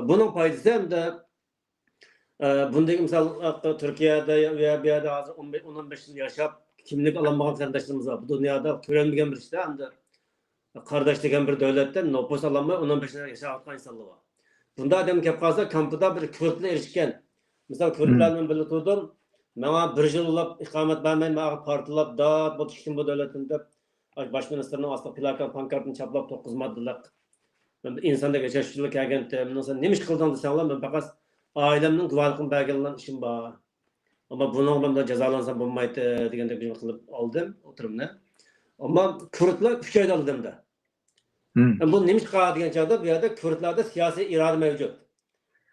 بۇنىڭ پايدىسى ئەمدى، ئە، بۇندىن مىسال، ئە، تۈركىيەدە يا بۇ يەردە ھازىر ئون بەش، ئون بەش يىل ياشاپ، كىملىك ئالالمىغان قېرىنداشلىرىمىز بار. بۇ دۇنيادا كۆرۈلمىگەن بىر ئىشتا ئەمدى. قارداش دېگەن بىر دۆلەتتە نوپۇس ئالالماي، ئون بەش يىل ياشاۋاتقان ئىنسانلار بار. بۇنداق ئادەم كەپ قالسا، كامپىدا بىر كۈرد بىلەن ئېرىشكەن. مىسال، كۈرد بىلەن مەن بىللە تۇردۇم. ماڭا بىر يىللاپ ئىقامەت بەرمەي، ماڭا پارتلاپ، دات بولۇپ چىقتىم بۇ دۆلەتتىن دەپ، باش مىنىستىرنىڭ ئاستىغا پىلاكا، پانكارتنى چاپلاپ، توققۇز ماددىلىق. مەن بىر ئىنساندەك ياشاش ئۈچۈنلا كەلگەنتىم. مېنىڭ سەن نېمە ئىش قىلدىڭ دېسەڭلار، مەن پەقەت ئائىلەمنىڭ گۇۋاھلىقىنى بەرگىنىلا ئىشىم بار. ئەمما بۇنىڭغا مەن جازالانسام بولمايتتى دېگەندەك بىر قىلىپ ئالدىم ئوتتۇرامنى. ئەمما كۈردلار ئۈچ ئايدا ئالدىمدا. بۇ نېمىشقا دېگەن چاغدا، بۇ يەردە كۈردلەردە سىياسىي ئىرادە مەۋجۇت.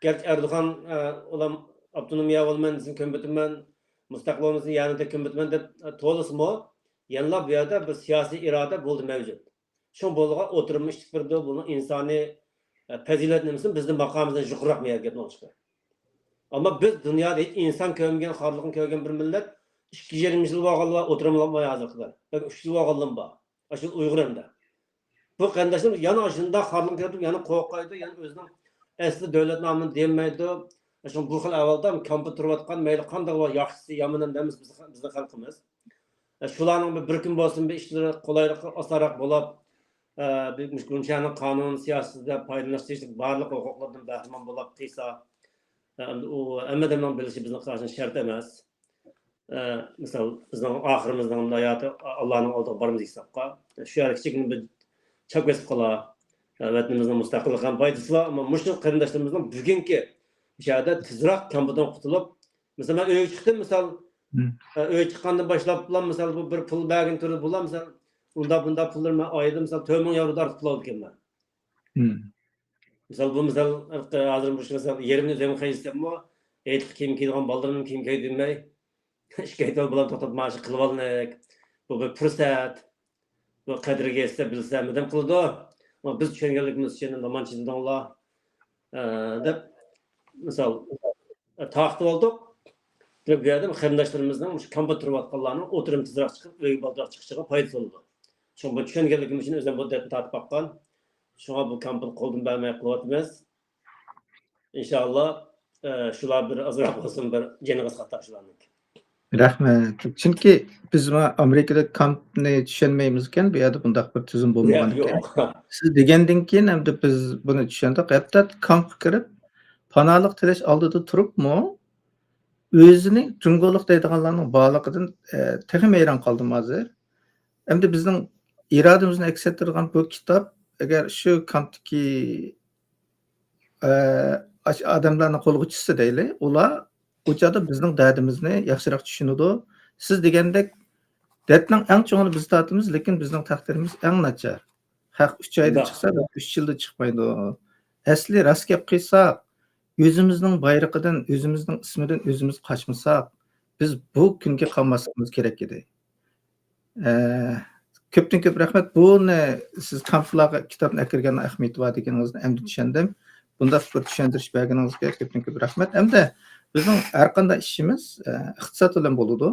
گەرچە ئەردوغان، ئە، ئۇلار ئاپتونومىيە بولىمەن، سىزنى كۆمۈۋېتىمەن، مۇستەقىل بولمىسا يەنىدە كۆمۈۋېتىمەن دەپ، ئە، توۋلىسىمۇ، يەنىلا بۇ يەردە بىر سىياسىي ئىرادە بولدى مەۋجۇت. شۇڭا بۇلارغا ئوتتۇرىمۇ ئىشلىتىپ بېرىدۇ. بۇنىڭ ئىنسانىي، ئە، پەزىلەت نېمىسىمۇ بىزدىن ماقامىمىزدىن يۇقىرىراق بۇ يەردە گەپنىڭ ئاچىقى. ئەمما بىز دۇنيادا ھېچ ئىنسان كۆرمىگەن، خارلىقنى كۆرگەن بىر مىللەت. ئىككى يېرىم يۈز يىل بولغانلار ئولتۇرمىغان ھازىرغا قەدەر. بەلكى ئۈچ يۈز يىل بولغانلارمۇ بار. ئاشۇ ئۇيغۇر ئەمدى. بۇ قېرىنداشلىرىمىز يەنە شۇنداق خارلىقنى كۆرۈپ، يەنە قورقايدۇ، يەنە ئۆزىنىڭ ئەسلى دۆلەت نامىنى دېيەلمەيدۇ. شۇڭا بۇ خىل ئەھۋالدا كامپتا تۇرۇۋاتقان، مەيلى قانداق بولغان، ياخشىسى، يامىنى ئەمدى ھەممىسى بىزنىڭ، بىزنىڭ خەلقىمىز. شۇلارنىڭ بىر، بىر كۈن بولسۇن بىر ئىشلىرى قولايلىق، ئاسانراق بولاپ، بىر مۇشۇ شەھەرنىڭ قانۇن سىياسىتىدە پايدىلىنىش تېگىشلىك بارلىق ھوقۇقلاردىن بەھرىمەن بولاپ قىلسا، ئەمدى ئۇ ھەممە ئادەمنىڭ بىلىشى بىزنىڭ قارىشىمىز شەرت ئەمەس. ئە، مىسال، بىزنىڭ ئاخىرىمىزنىڭ ھاياتى ئاللانىڭ ئالدىغا بارىمىز ھېسابقا. شۇ يەرگە كىچىككىنە بىر چاپ بېسىپ قالا. ئە، ۋەتىنىمىزنىڭ مۇستەقىللىقىغا پايدىسى بار، ئەمما مۇشۇ قېرىنداشلىرىمىزنىڭ بۈگۈنكى مۇشۇ يەردە تېزراق كامپىدىن قۇتۇلۇپ، مىسال، مەن ئۆيگە چىقتىم، مىسال، مم. ئە، ئۆيگە چىققاندىن باشلاپلا، مىسال، بۇ بىر پۇل بەرگىن تۇرىدۇ، بۇلار، مىسال، ئۇنداق، بۇنداق پۇللىرى مەن ئايدا، مىسال، تۆت مىڭ ياۋرودىن ئارتۇق پۇل ئالىدىكەنمەن. مم. مىسال، بۇ مىسال، ھازىر مۇشۇ مىسال، يېرىمنى ئۆزۈم خەجلىسەممۇ، ھېيتلىق كىيىم كىيىدىغان بالىلىرىمنىڭ كىيىم كىيدۈرمەي، ئىككى ھېيت بۇلارنى توختاتماي شۇ قىلىۋالىلىق. بۇ بىر پۇرسەت. بۇ قەدرىگە يەتسە، بىلسە، ھەممىدەم قىلىدۇ. ئەمما بىز چۈشەنگەنلىكىمىز ئۈچۈن نېمانچە دېدىڭلار، ئە، دەپ، مىسال، ئە، تارقىتىپ ئالدۇق. دېمەك، بۇ يەردە قېرىنداشلىرىمىزنىڭ مۇشۇ كامپتا تۇرۇۋاتقانلارنىڭ ئولتۇرۇم تېزراق چىقىپ، ئۆيگە بالدۇرراق چىقىشىغا پايدىسى بولىدۇ. شۇڭا بۇ چۈشەنگەنلىكىم ئۈچۈن ئۆزۈم بۇ دەتنى تارتىپ باققان. شۇڭا بۇ كامپنى قولدىن بەرمەي قىلىۋاتىمىز. ئىنشاللا، ئە، شۇلار بىر ئازراق بولسۇن بىر جېنىغا ساتار شۇلارنىڭكى. رەھمەت. چۈنكى بىز ما-، ئامېرىكىدا كامپنى چۈشەنمەيمىزكەن، بۇ يەردە بۇنداق بىر تۈزۈم بولمىغان ئىكەن. سىز دېگەندىن كېيىن ئەمدى بىز بۇنى چۈشەندۇق. ھەتتا كامپقا كىرىپ، پاناھلىق تىلەش ئالدىدا تۇرۇپمۇ، ئۆزىنى جۇڭگولۇق دەيدىغانلارنىڭ بارلىقىدىن، ئە، تېخىمۇ ھەيران قالدىم ھازىر. ئەمدى بىزنىڭ ئىرادىمىزنى ئەكس ئەتتۈرىدىغان بۇ كىتاب، ئەگەر شۇ كامپتىكى ئە، ئاشۇ ئادەملەرنىڭ قولىغا چۈشسە دەيلى، ئۇلار ئۇ چاغدا بىزنىڭ دەردىمىزنى ياخشىراق چۈشىنىدۇ. سىز دېگەندەك، دەردنىڭ ئەڭ چوڭىنى بىز تارتىمىز، لېكىن بىزنىڭ تەقدىرىمىز ئەڭ ناچار. خەق ئۈچ ئايدا چىقسا، بىز ئۈچ يىلدا چىقمايدۇ. ئەسلى راست گەپ قىلساق، ئۆزىمىزنىڭ بايرىقىدىن، ئۆزىمىزنىڭ ئىسمىدىن ئۆزىمىز قاچمىساق، بىز بۇ كۈنگە قالماسلىقىمىز كېرەك ئىدى. ئە، كۆپتىن كۆپ رەھمەت. بۇنى سىز كامپلارغا كىتابنى ئەكىرگەننىڭ ئەھمىيىتى بار دېگىنىڭىزنى ئەمدى چۈشەندىم. بۇنداق بىر چۈشەندۈرۈش بەرگىنىڭىزگە كۆپتىن كۆپ رەھمەت. ئەمدى بىزنىڭ ھەر قانداق ئىشىمىز، ئە، ئىقتىساد بىلەن بولىدۇ.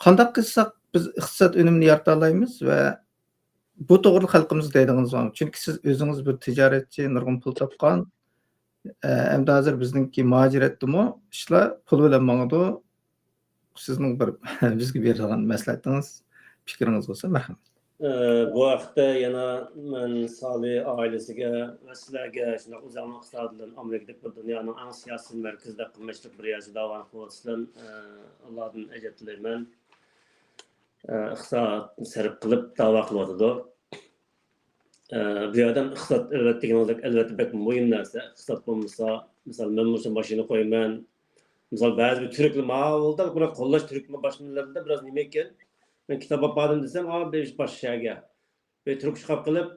قانداق قىلساق بىز ئىقتىساد ئۈنۈمىنى يارىتالايمىز ۋە بۇ توغرىلىق خەلقىمىزگە دەيدىغىنىڭىز بارمۇ؟ چۈنكى سىز ئۆزىڭىز بىر تىجارەتچى، نۇرغۇن پۇل تاپقان. ئە، ئەمدى ھازىر بىزنىڭكى مۇھاجىرەتتىمۇ ئىشلار پۇل بىلەن ماڭىدۇ. سىزنىڭ بىر بىزگە بېرىدىغان مەسلىھەتىڭىز، پىكرىڭىز بولسا، مەرھەمەت. ئە، بۇ ھەقتە يەنە مەن سالى ئائىلىسىگە ۋە سىلەرگە، شۇنداق ئۆزۈڭنىڭ ئىقتىسادى بىلەن ئامېرىكىدىكى بىر دۇنيانىڭ ئەڭ سىياسىي مەركىزىدەك قىممەتلىك بىر يەردە داۋانى قىلىۋاتىسىلەر. ئە، ئاللادىن ئەجەب تىلەيمەن. ئە، ئىقتىساد سەرپ قىلىپ داۋا قىلىۋاتىدۇ. ئە، بۇ يەردە ئىقتىساد، ئەلۋەتتە، دېگىنىڭىزدەك، ئەلۋەتتە، بەك مۇھىم نەرسە. ئىقتىساد بولمىسا، مىسال، مەن مۇشۇ ماشىنا قويىمەن. مىسال، بەزى بىر تۈركلەر، ماۋۇ بىر قوللاش تۈركمۇ باشقا مىللەتلەردە بىراز نېمە ئىكەن. مەن كىتاب ئاپاردىم دېسەم، ئا، بىر باشقا شەھەرگە. بىر تۈرك چىقىپ قېلىپ،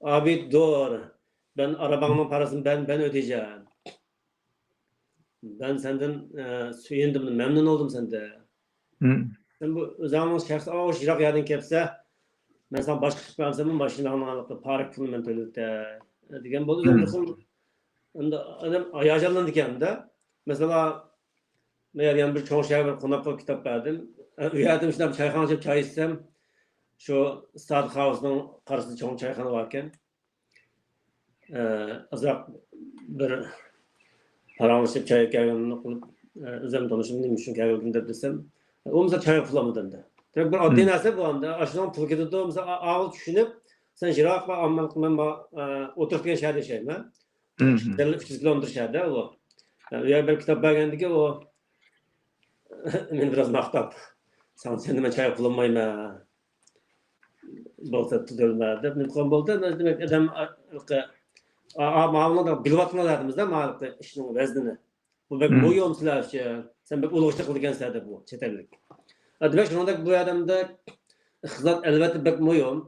ئابىد دور، بەن ئاراباڭنىڭ پاراسىنى بەن، بەن ئۆتەيجەن. مەن سەندىن، ئە، سۆيۈندۈم، مەمنۇن بولدۇم سەندىن. مم. سەن بۇ ئۆزۈڭنىڭ شەخسىي، ئاۋۇ يىراق يەردىن كەپسە، مەن ساڭا باشقا ئىش بەرسەممۇ، ماشىناڭنىڭ ھېلىقى پارك پۇلىنى مەن تۆلىتەي دېگەن بولدى. مم. بىر خىل ئەمدى ئادەم ھاياجانلىنىدىكەن-دە. مەسىلەن، مەن يەنە بىر چوڭ شەھەرگە بىر قوناققا كىتاب بەردىم. ئە، ئۇ يەردە مۇشۇنداق چايخانا ئېچىپ چاي ئىچسەم، شۇ ستادىخاۋسنىڭ قارشىسىدا چوڭ چايخانا باركەن. ئە، ئازراق بىر پاراڭلىشىپ چاي كەلگەننى قىلىپ، ئە، ئۆزۈم تونۇشۇم نېمە ئۈچۈن كەلگەن دەپ دېسەم، ئۇ مىسال چايغا پۇل ئالمىدى ئەمدى. دېمەك، بىر ئاددىي مم. نەرسە بۇ ئەمدى. ئاشۇنىڭ پۇل كېتىدۇ، مىسال، ئا-، ئاۋۇ چۈشىنىپ، سەن يىراققا ئالمىلىق، مەن ما-، ئە، ئوتتۇرا دېگەن شەھەردە ياشايمەن. مم. دەل ئۈچ يۈز كىلومېتىر شەھەردە ئۇ. ئە، ئۇ يەرگە بېرىپ كىتاب بەرگەندىكىن ئۇ مېنى بىراز ماختاپ، ساڭا سەندىن مەن چايغا پۇل ئالمايمەن. بولسا تۈزۈلمە دەپ نېمە قىلغان بولدى. دېمەك، ئادەم، ئا، ئا، ماۋۇنى بىلىۋاتقىنى دەيمىز-دە، ماۋۇ ئىشنىڭ ۋەزنىنى. بۇ بەك مۇھىم سىلەر ئۈچۈن. سەن بەك ئۇلۇغ ئىشنى قىلىدىكەنسەن دەپ بۇ چەت ئەللىك. ئا، دېمەك، شۇنىڭدەك بۇ ئادەمدە ئىقتىساد ئەلۋەتتە بەك مۇھىم.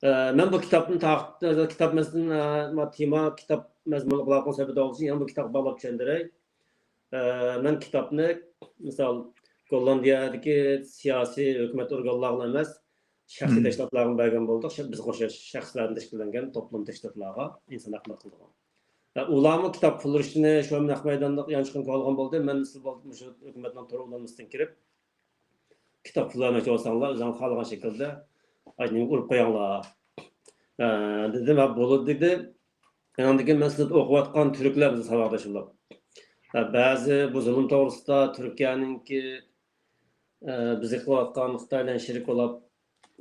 ئە، مەن بۇ كىتابنى تارقىتىپ، كىتاب مەزمۇن، ئە، ما-، تېما، كىتاب مەزمۇنىغا ئالاقىلىق سەۋەبى بولغان ئۈچۈن يەنە بۇ كىتابقا باغلاپ چۈشەندۈرەي. ئە، مەن كىتابنى، مىسال، گوللاندىيەدىكى سىياسىي ھۆكۈمەت ئورگانلارغا ئەمەس، شەخسىي تەشكىلاتلارغا بەرگەن بولدۇق. شە-، بىزگە ئوخشاش شەخسلەردىن تەشكىللەنگەن توپلام تەشكىلاتلارغا، ئىنسان ھەقلىرى قىلىدىغان. ۋە ئۇلارمۇ كىتاب پۇل ئۇرۇشنى شۇ نەق مەيداندا يانچۇقىنى كۆرۈۋالغان بولدى. مەن سىز بولۇپ مۇشۇ ھۆكۈمەتنىڭ تور ئۇلانمىسىدىن كىرىپ، كىتاب پۇل بەرمەكچى بولساڭلار، ئۆزۈڭلار خالىغان شەكىلدە، ئاينىڭ ئۇرۇپ قويۇڭلار، ئە، دېدىم. ھە، بولىدۇ، دېدى. ئاندىن كېيىن مەن سىزدە ئوقۇۋاتقان تۈركلەر بىزگە ساۋاقداش بولۇپ، ھە، بەزى بۇ زۇلۇم توغرىسىدا تۈركىيەنىڭكى، ئە، بىزگە قىلىۋاتقان خىتاي بىلەن شېرىك بولۇپ،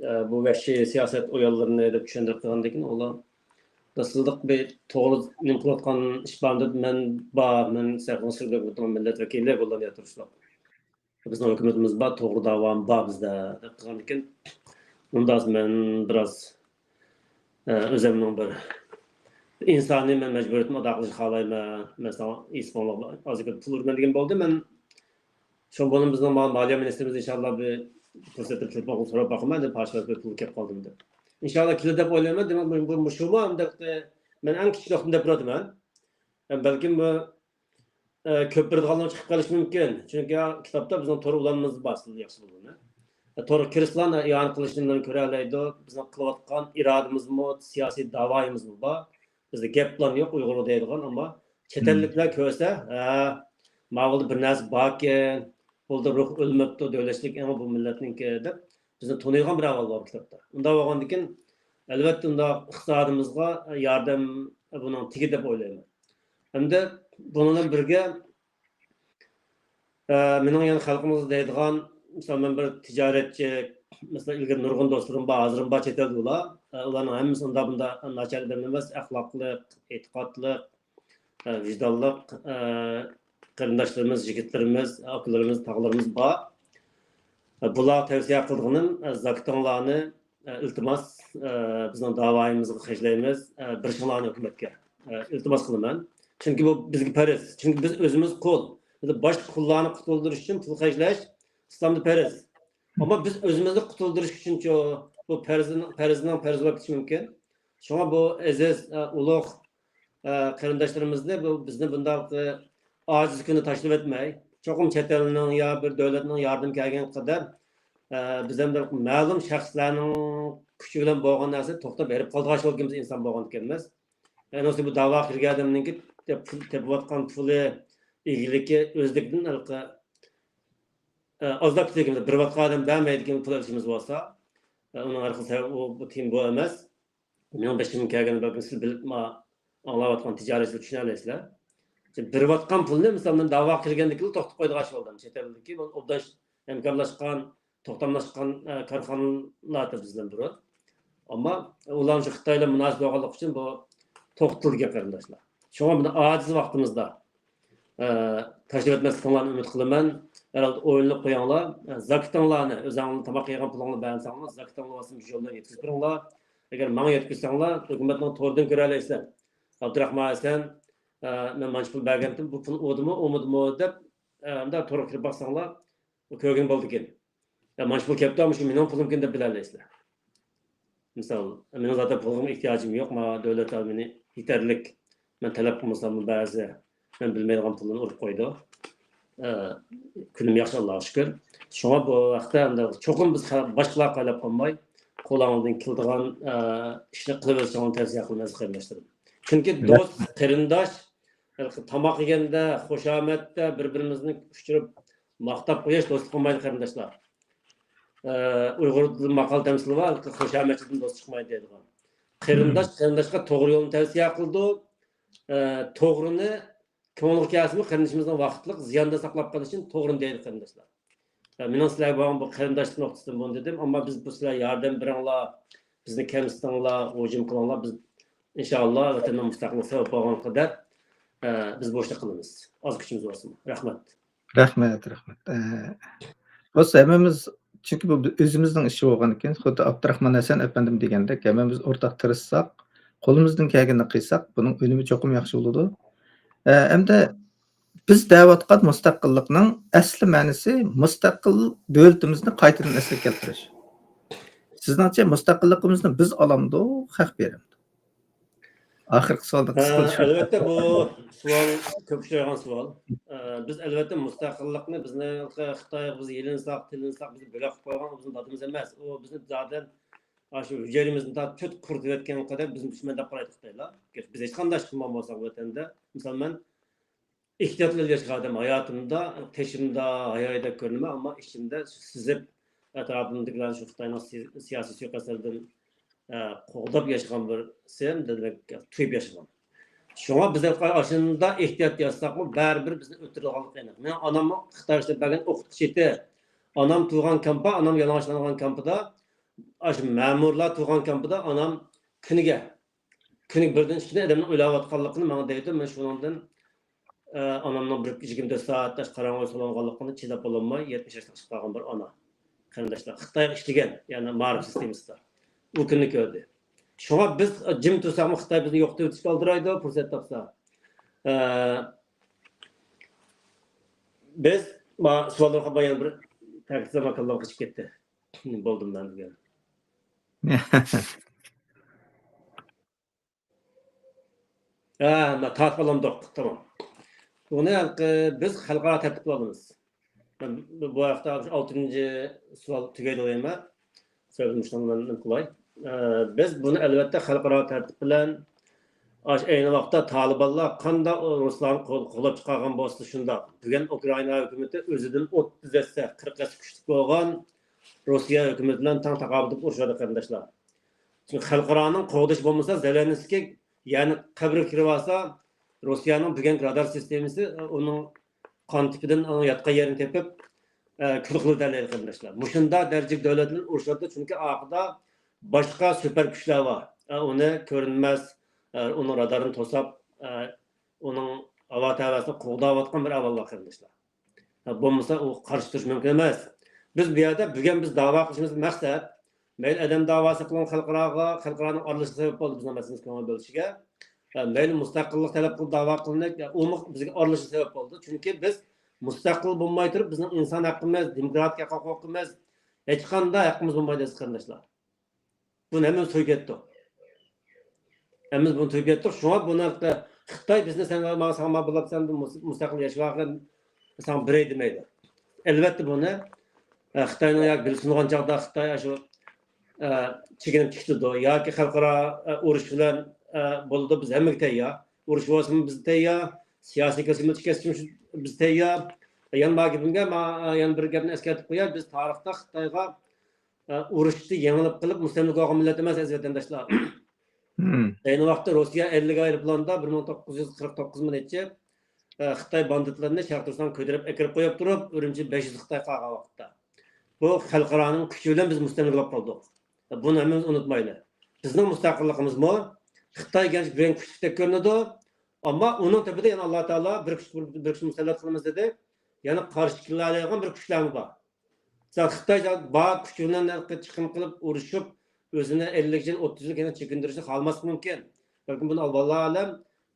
ئە، بۇ ۋەھشىي سىياسەت ئويۇنلىرىنى دەپ چۈشەندۈرۈپ قىلغاندىن كېيىن، ئۇلار دەسسىلىق بىر توغرا نېمە قىلىۋاتقان ئىش بار دەپ، مەن بار، مەن سەرخىل سۈرگۈن مىللەت ۋەكىلى بولغان ياتۇرۇشلۇق. بىزنىڭ ھۆكۈمىتىمىز بار، توغرا داۋام بار بىزدە، دەپ قىلغاندىكىن، ئۇنداق مەن بىراز، ئە، ئۆزۈمنىڭ بىر ئىنسانىي مەن مەجبۇرىيىتىمنى ئادا قىلىشنى خالايمەن. مەن ساڭا ئېيتىپ بولۇڭلار، ئازراق پۇل ئۇرىمەن دېگەن بولدى. مەن شۇ بولۇپ بىزنىڭ ما-، مالىيە مىنىستىرىمىز ئىنشاللا بىر پۇرسەتتە تېلېفون قىلىپ سوراپ باقىمەن، دەپ پاش پۇل كېلىپ قالدى دەپ. ئىنشاللا كېلىدۇ دەپ ئويلايمەن. دېمەك، بۇ، بۇ، مۇشۇمۇ ئەمدى مەن ئەڭ كىچىك نۇقتىنى دەپ تۇراتىمەن. بەلكىم بۇ ئە، كۆپ بېرىدىغانلار چىقىپ قېلىشى مۇمكىن. چۈنكى كىتابتا بىزنىڭ تور ئۇلانمىمىز بار، سىزدە ياخشى بولىدۇ. ئە، تورغا كىرسىلا يا-، يانى قىلىشنى كۆرەلەيدۇ. بىزنىڭ قىلىۋاتقان ئىرادىمىزمۇ، سىياسىي داۋايىمىزمۇ بار. بىزدە گەپ پىلان يوق ئۇيغۇرغا دەيدىغان، ئەمما چەت ئەللىكلەر كۆرسە، ھە، ماۋۇدا بىر نەرسە باركەن، بۇلدا روھ ئۆلمەپتۇ، دۆلەتچىلىك ئېڭى بۇ مىللەتنىڭكى دەپ بىزنى تونۇيدىغان بىر ئەھۋال بار كىتابتا. ئۇنداق بولغاندىكىن، ئەلۋەتتە، ئۇنداق ئىقتىسادىمىزغا ياردەم بۇنىڭ تېگىدۇ دەپ ئويلايمەن. ھەمدە بۇنىڭ بىلەن بىرگە، ئە، مېنىڭ يەنە خەلقىمىزگە دەيدىغان، مىسال، مەن بىر تىجارەتچى، مەسىلەن، ئىلگىرى نۇرغۇن دوستلىرىم بار، ھازىرمۇ بار چەت ئەلدە ئۇلار. ئە، ئۇلارنىڭ ھەممىسى ئۇنداق بۇنداق ناچار ئادەم ئەمەس، ئەخلاقلىق، ئېتىقادلىق، ئە، ۋىجدانلىق، ئە، قېرىنداشلىرىمىز، يىگىتلىرىمىز، ئاكىلىرىمىز، تاغىلىرىمىز بار. ئە، بۇلارغا تەۋسىيە قىلىدىغىنىم، ئە، زاكىتىڭلارنى ئە، ئىلتىماس، ئە، بىزنىڭ داۋايىمىزغا خەجلەيمىز، ئە، بېرىشىڭلارنى ھۆكۈمەتكە، ئە، ئىلتىماس قىلىمەن. چۈنكى بۇ بىزگە پەرز. چۈنكى بىز ئۆزىمىز قۇل. بىز باشقا قۇللارنى قۇتۇلدۇرۇش ئۈچۈن پۇل خەجلەش ئىسلامدا پەرز. ئەمما بىز ئۆزىمىزنى قۇتۇلدۇرۇش ئۈچۈنچۇ؟ بۇ پەرزنىڭ، پەرزنىڭ پەرز بولۇپ كېتىشى مۇمكىن. شۇڭا بۇ ئەزىز، ئە، ئۇلۇغ، ئە، قېرىنداشلىرىمىزنى، بۇ بىزنى بۇنداق، ئە، ئاجىز كۈنى تاشلىۋەتمەي، چوقۇم چەت ئەلنىڭ يا بىر دۆلەتنىڭ ياردىمى كەلگەن قەدەر، ئە، بىز ھەم بىر مەلۇم شەخسلەرنىڭ كۈچى بىلەن بولغان نەرسە توختاپ ھېرىپ قالىدىغان بولغىنىمىز ئىنسان بولغان ئىكەنمىز. ئەنە شۇ بۇ داۋاغا كىرگەن ئادەمنىڭكى تېپ-، تېپىۋاتقان پۇلى، ئىگىلىكى ئۆزلۈكىدىن ھېلىقى، ئە، ئازلاپ كېتىدىكەن، بېرىۋاتقان ئادەم بەرمەيدىكەن پۇل ئېلىشىمىز بولسا، ئە، ئۇنىڭ ھەر خىل سەۋەبى، ئۇ، بۇ تېما بۇ ئەمەس. مېنىڭ بېشىمغا كەلگەننى بەلكىم سىز بىلىپ، ما-، ئاڭلاۋاتقان تىجارەتچىلەر چۈشىنەلەيسىلەر. بېرىۋاتقان پۇلنى، مىسال، مەن داۋاغا كىرگەندىن كېيىن توختىتىپ قويىدىغان ئىش بولدى. چەت ئەلدىكى بۇ ئوبدان ھەمكارلاشقان، توختاملاشقان، ئە، كارخانىلار بىزدىن بۇرۇن. ئەمما ئۇلار شۇ خىتاي بىلەن مۇناسىۋەت بولغانلىقى ئۈچۈن بۇ توختىتىلدى، قېرىنداشلار. شۇڭا مۇنداق ئاجىز ۋاقتىمىزدا ئە، تاشلىۋەتمەسلىكىڭلارنى ئۈمىد قىلىمەن. ھەر ھالدا ئويلىنىپ قويۇڭلار. ئە، زاكىتىڭلارنى، ئۆزۈڭلار تاماق يەيدىغان پۇلۇڭلارنى بەرمىسەڭلار، زاكىتىڭلار بولسا مۇشۇ يولدىن يەتكۈزۈپ بېرىڭلار. ئەگەر ماڭا يەتكۈزسەڭلار، ھۆكۈمەتنىڭ تورىدىن كۆرەلەيسىلەر. ئابدۇراخمان ھەسەن، ئە، مەن مانچە پۇل بەرگەنتىم، بۇ پۇل ئۇدىمۇ، ئۇمىدىمۇ دەپ، ئە، مۇنداق تورغا كىرىپ باقساڭلار، كۆرگىلى بولىدىكەن. يا، مانا شۇ پۇل كەپتۇ، مۇشۇ مېنىڭ پۇلۇمكەن دەپ بىلەلەيسىلەر. مىسال، مېنىڭ زادى پۇلغىمۇ ئېھتىياجىم يوق، مانا دۆلەت مېنى يېتەرلىك. مەن تەلەپ قىلمىساممۇ بەزى مەن بىلمەيدىغان پۇلنى ئۇرۇپ قويىدۇ. ئە، كۈنۈم ياخشى، ئاللاغا شۈكۈر. شۇڭا بۇ ھەقتە ئەمدى چوقۇم بىز خە-، باشقىلارغا قاراپ قالماي، قولىڭىزدىن كېلىدىغان، ئە، ئىشنى قىلىۋېرىشىڭلارنى تەۋسىيە قىلىمەن، قېرىنداشلىرىم. چۈنكى دوست، قېرىنداش، ھېلىقى تاماق يېگەندە، خۇشامەتتە بىر-بىرىمىزنى ئۇچۇرۇپ، ماختاپ قويۇش دوستلۇق بولمايدۇ، قېرىنداشلار. ئە، ئۇيغۇردا ماقال تەمسىلى بار، خۇشامەتچىدىن دوست چىقمايدۇ دەيدىغان. قېرىنداش قېرىنداشقا توغرا يولنى تەۋسىيە قىلىدۇ. ئە، توغرىنى كۆڭلىگە كەلسىمۇ، قېرىندىشىمىزنى ۋاقىتلىق زىياندا ساقلاپ قېلىش ئۈچۈن توغرىنى دەيدۇ، قېرىنداشلار. ئە، مېنىڭ سىلەرگە بولغان بۇ قېرىنداشلىق نۇقتىسىدىن بۇنى دېدىم، ئەمما بىز بۇ سىلەر ياردەم بېرىڭلار، بىزنى كەمسىتىڭلار، ھۇجۇم قىلىڭلار، بىز ئىنشائاللا ۋەتەننىڭ مۇستەقىللىقى سەۋەب بولغان قەدەر، ئە، بىز بۇ ئىشنى قىلىمىز. ئاز كۈچىمىز بولسىمۇ. رەھمەت. رەھمەت، رەھمەت. ئە، بولسا ھەممىمىز، چۈنكى بۇ ئۆزىمىزنىڭ ئىشى بولغاندىكىن، خۇددى ئابدۇراخمان ھەسەن ئەپەندىم دېگەندەك، ھەممىمىز ئورتاق تىرىشساق، قولىمىزدىن كەلگىنىنى قىلساق، بۇنىڭ ئۈنۈمى چوقۇم ياخشى بولىدۇ. ئە، ئەمدى بىز دەۋاتقان مۇستەقىللىقنىڭ ئەسلى مەنىسى مۇستەقىل دۆلىتىمىزنى قايتىدىن ئەسلىگە كەلتۈرۈش. سىزنىڭچە مۇستەقىللىقىمىزنى بىز ئالامدۇ، خەق بېرەمدۇ؟ ئاخىرقى سوئالنى قىسقىچە. ئەلۋەتتە، بۇ سوئال كۆپ ئۇچرايدىغان سوئال. بىز ئەلۋەتتە مۇستەقىللىقنى، بىزنى خىتايغا بىز يېلىنساق، تىلىنساق، بىزنى بۆلەك قىلىپ قويغان، ئۇ بىزنىڭ دادىمىز ئەمەس. ئۇ بىزنى زادەن ئاشۇ ھۈجەيرىمىزنى تا تۆت قۇرۇتۇۋەتكەن قەدەر بىزنى دۈشمەن دەپ قارايدۇ خىتايلار. بىز ھېچقانداق ئىش قىلمىغان بولساق ۋەتەندە، مىسال، مەن ئېھتىياتلىق ياشىغان ئادەم ھاياتىمدا، تېشىمدا ھايايدەك كۆرۈنىمەن، ئەمما ئىچىمدە سېزىپ، ئەتراپىمدىكىلەر شۇ خىتاينىڭ سىي-، سىياسىي سۇيىقەستلىرىدىن، ئە، قوغداپ ياشىغان بىرسى، دېمەك، تۇيۇپ ياشىغان. شۇڭا بىز ئاشۇنداق ئېھتىيات ياسىساقمۇ، بەرىبىر بىزنى ئۆلتۈرىدىغانلىقى ئېنىق. مېنىڭ ئاناممۇ خىتاي ئىشلەپ بەرگەن ئوقۇتقۇچى ئىدى. ئانام تۇغان كامپا، ئانام يالىڭاچلانغان كامپىدا، ئاشۇ مەمۇرلار تۇغان كامپىدا ئانام كۈنىگە كۈنىگە بىردىن ئىككىدىن ئادەمنىڭ ئۆلۈۋاتقانلىقىنى ماڭا دەيدۇ. مەن شۇنىڭدىن، ئە، ئانامنىڭ بىر يىگىرمە تۆت سائەت قاراڭغۇ سولانغانلىقىنى چىداپ بولالماي، يەتمىش ياشلىق چىقىپ قالغان بىر ئانا. قېرىنداشلار، خىتايغا ئىشلىگەن، يەنى مائارىپ سىستېمىسىدا. ئۇ كۈننى كۆردى. شۇڭا بىز جىم تۇرساقمۇ، خىتاي بىزنى يوقىتىۋېتىشكە ئالدىرايدۇ، پۇرسەت تاپسا. ئە، بىز، ما-، سوئاللارغا بايان بىر تەكلىپ زامان كاللام قېچىپ كەتتى. بولدۇم مەن بۈگۈن. ھە، مانا تارتىپ ئالامدۇق، تامام. بۇنى ھېلىقى بىز خەلقئارا تەرتىپتە ئالىمىز. مەن بۇ ھەقتە ئالتىنچى سوئال تۈگەيدۇ دەيمەن. سۆزنى مۇشۇنىڭ بىلەن نېمە قىلاي. ئە، بىز بۇنى ئەلۋەتتە خەلقئارا تەرتىپ بىلەن، ئاشۇ ئەينى ۋاقىتتا تالىبانلار قانداق رۇسلارنى قول-، قوغلاپ چىقارغان بولسا شۇنداق. بۈگۈن ئۇكرائىنا ھۆكۈمىتى ئۆزىدىن ئوتتۇز ھەسسە، قىرىق ھەسسە كۈچلۈك بولغان روسىيە ھۆكۈمىتى بىلەن تەڭ تاقابىل تۇرۇپ ئۇرۇشۇۋاتىدۇ، قېرىنداشلار. چۈنكى خەلقئارانىڭ قوغدىشى بولمىسا، زېلېنسكىي يەنە قەبرىگە كىرىۋالسا، روسىيەنىڭ بۈگۈنكى رادار سىستېمىسى ئۇنىڭ قان تىپىدىن ئۇنىڭ ياتقان يېرىنى تېپىپ، ئە، كۈل قىلىۋېتەلەيدۇ، قېرىنداشلار. مۇشۇنداق دەرىجىلىك دۆلەت بىلەن ئۇرۇشۇۋاتىدۇ، چۈنكى ئارقىدا باشقا سۈپەر كۈچلەر بار. ئە، ئۇنى كۆرۈنمەس، ئە، ئۇنىڭ رادارىنى توساپ، ئە، ئۇنىڭ ھاۋا تەۋەسىنى قوغداۋاتقان بىر ئەھۋال بار، قېرىنداشلار. ھە، بولمىسا ئۇ قارشى تۇرۇش مۇمكىن ئەمەس. بىز بۇ يەردە بۈگۈن بىز داۋا قىلىشىمىز مەقسەت، مەيلى ئادەم داۋاسى قىلغان خەلقئاراغا، خەلقئارانىڭ ئارىلىشىشى سەۋەب بولدى بىزنىڭ مەسىلىمىزگە كۆڭۈل بۆلۈشىگە. ھە، مەيلى مۇستەقىللىق تەلەپ قىلىپ داۋا قىلىنىپ، ئۇمۇ بىزگە ئارىلىشىشى سەۋەب بولدى. چۈنكى بىز مۇستەقىل بولماي تۇرۇپ، بىزنىڭ ئىنسان ھەققىمىز، دېموكراتىك ھەق ھوقۇقىمىز، ھېچقانداق ھەققىمىز بولمايدۇ، ئەزىز قېرىنداشلار. بۇنى ھەممىمىز تۇيۇپ يەتتۇق. ھەممىمىز بۇنى تۇيۇپ يەتتۇق. شۇڭا بۇنى خىتاي بىزنى سەن ماڭا ساڭا بولاپ سەن مۇس-، مۇستەقىل ياشىۋالغىن، ساڭا بېرەي دېمەيدۇ. ئەلۋەتتە بۇنى، ئە، خىتاينىڭ ياكى بىلسۇنغان چاغدا خىتاي شۇ، ئە، چېكىنىپ كېتىدۇ ياكى خەلقئارا، ئە، ئۇرۇش بىلەن، ئە، بولىدۇ. بىز ھەممىگە تەييار. ئۇرۇش بولسىمۇ بىز تەييار. سىياسىي كېسىم، كېسىم بىز تەييار. يەنە بار گېپىمگە، ما-، يەنە بىر گەپنى ئەسكەرتىپ قوياي. بىز تارىختا خىتايغا ئە، ئۇرۇشتا يېڭىلىپ قېلىپ مۇستەملىكە بولغان مىللەت ئەمەس، ئەزىز ۋەتەنداشلار. ئەينى ۋاقىتتا روسىيە ئەللىك ئايروپىلاندا بىر مىڭ توققۇز يۈز قىرىق توققۇز مىنى ئېچىپ، ئە، خىتاي باندىتلىرىنى شەرقىي تۈركىستانغا كۆتۈرۈپ ئەكىرىپ قويۇپ تۇرۇپ، ئۈرۈمچى بەش يۈز خىتاي قالغان ۋاقىتتا. بۇ خەلقئارانىڭ كۈچى بىلەن بىز مۇستەملىكە بولۇپ قالدۇق. بۇنى ھەممىمىز ئۇنتۇمايلى. بىزنىڭ مۇستەقىللىقىمىزمۇ خىتاي گەرچە بۈگۈن كۈچلۈكتەك كۆرۈنىدۇ، ئەمما ئۇنىڭ تۈپىدە يەنە ئاللا تائالا بىر كۈچ، بىر كۈچ مۇسەللەت قىلىمىز دېدى. يەنە قارشى كېلەلەيدىغان بىر كۈچلەرمۇ بار. مىسال، خىتاي بار كۈچى بىلەن چىقىم قىلىپ ئۇرۇشۇپ، ئۆزىنى ئەللىك يىل، ئوتتۇز يىل كېيىن چېكىندۈرۈشنى خالىماسلىقى مۇمكىن. بەلكىم بۇنى ئاللا ئالەم،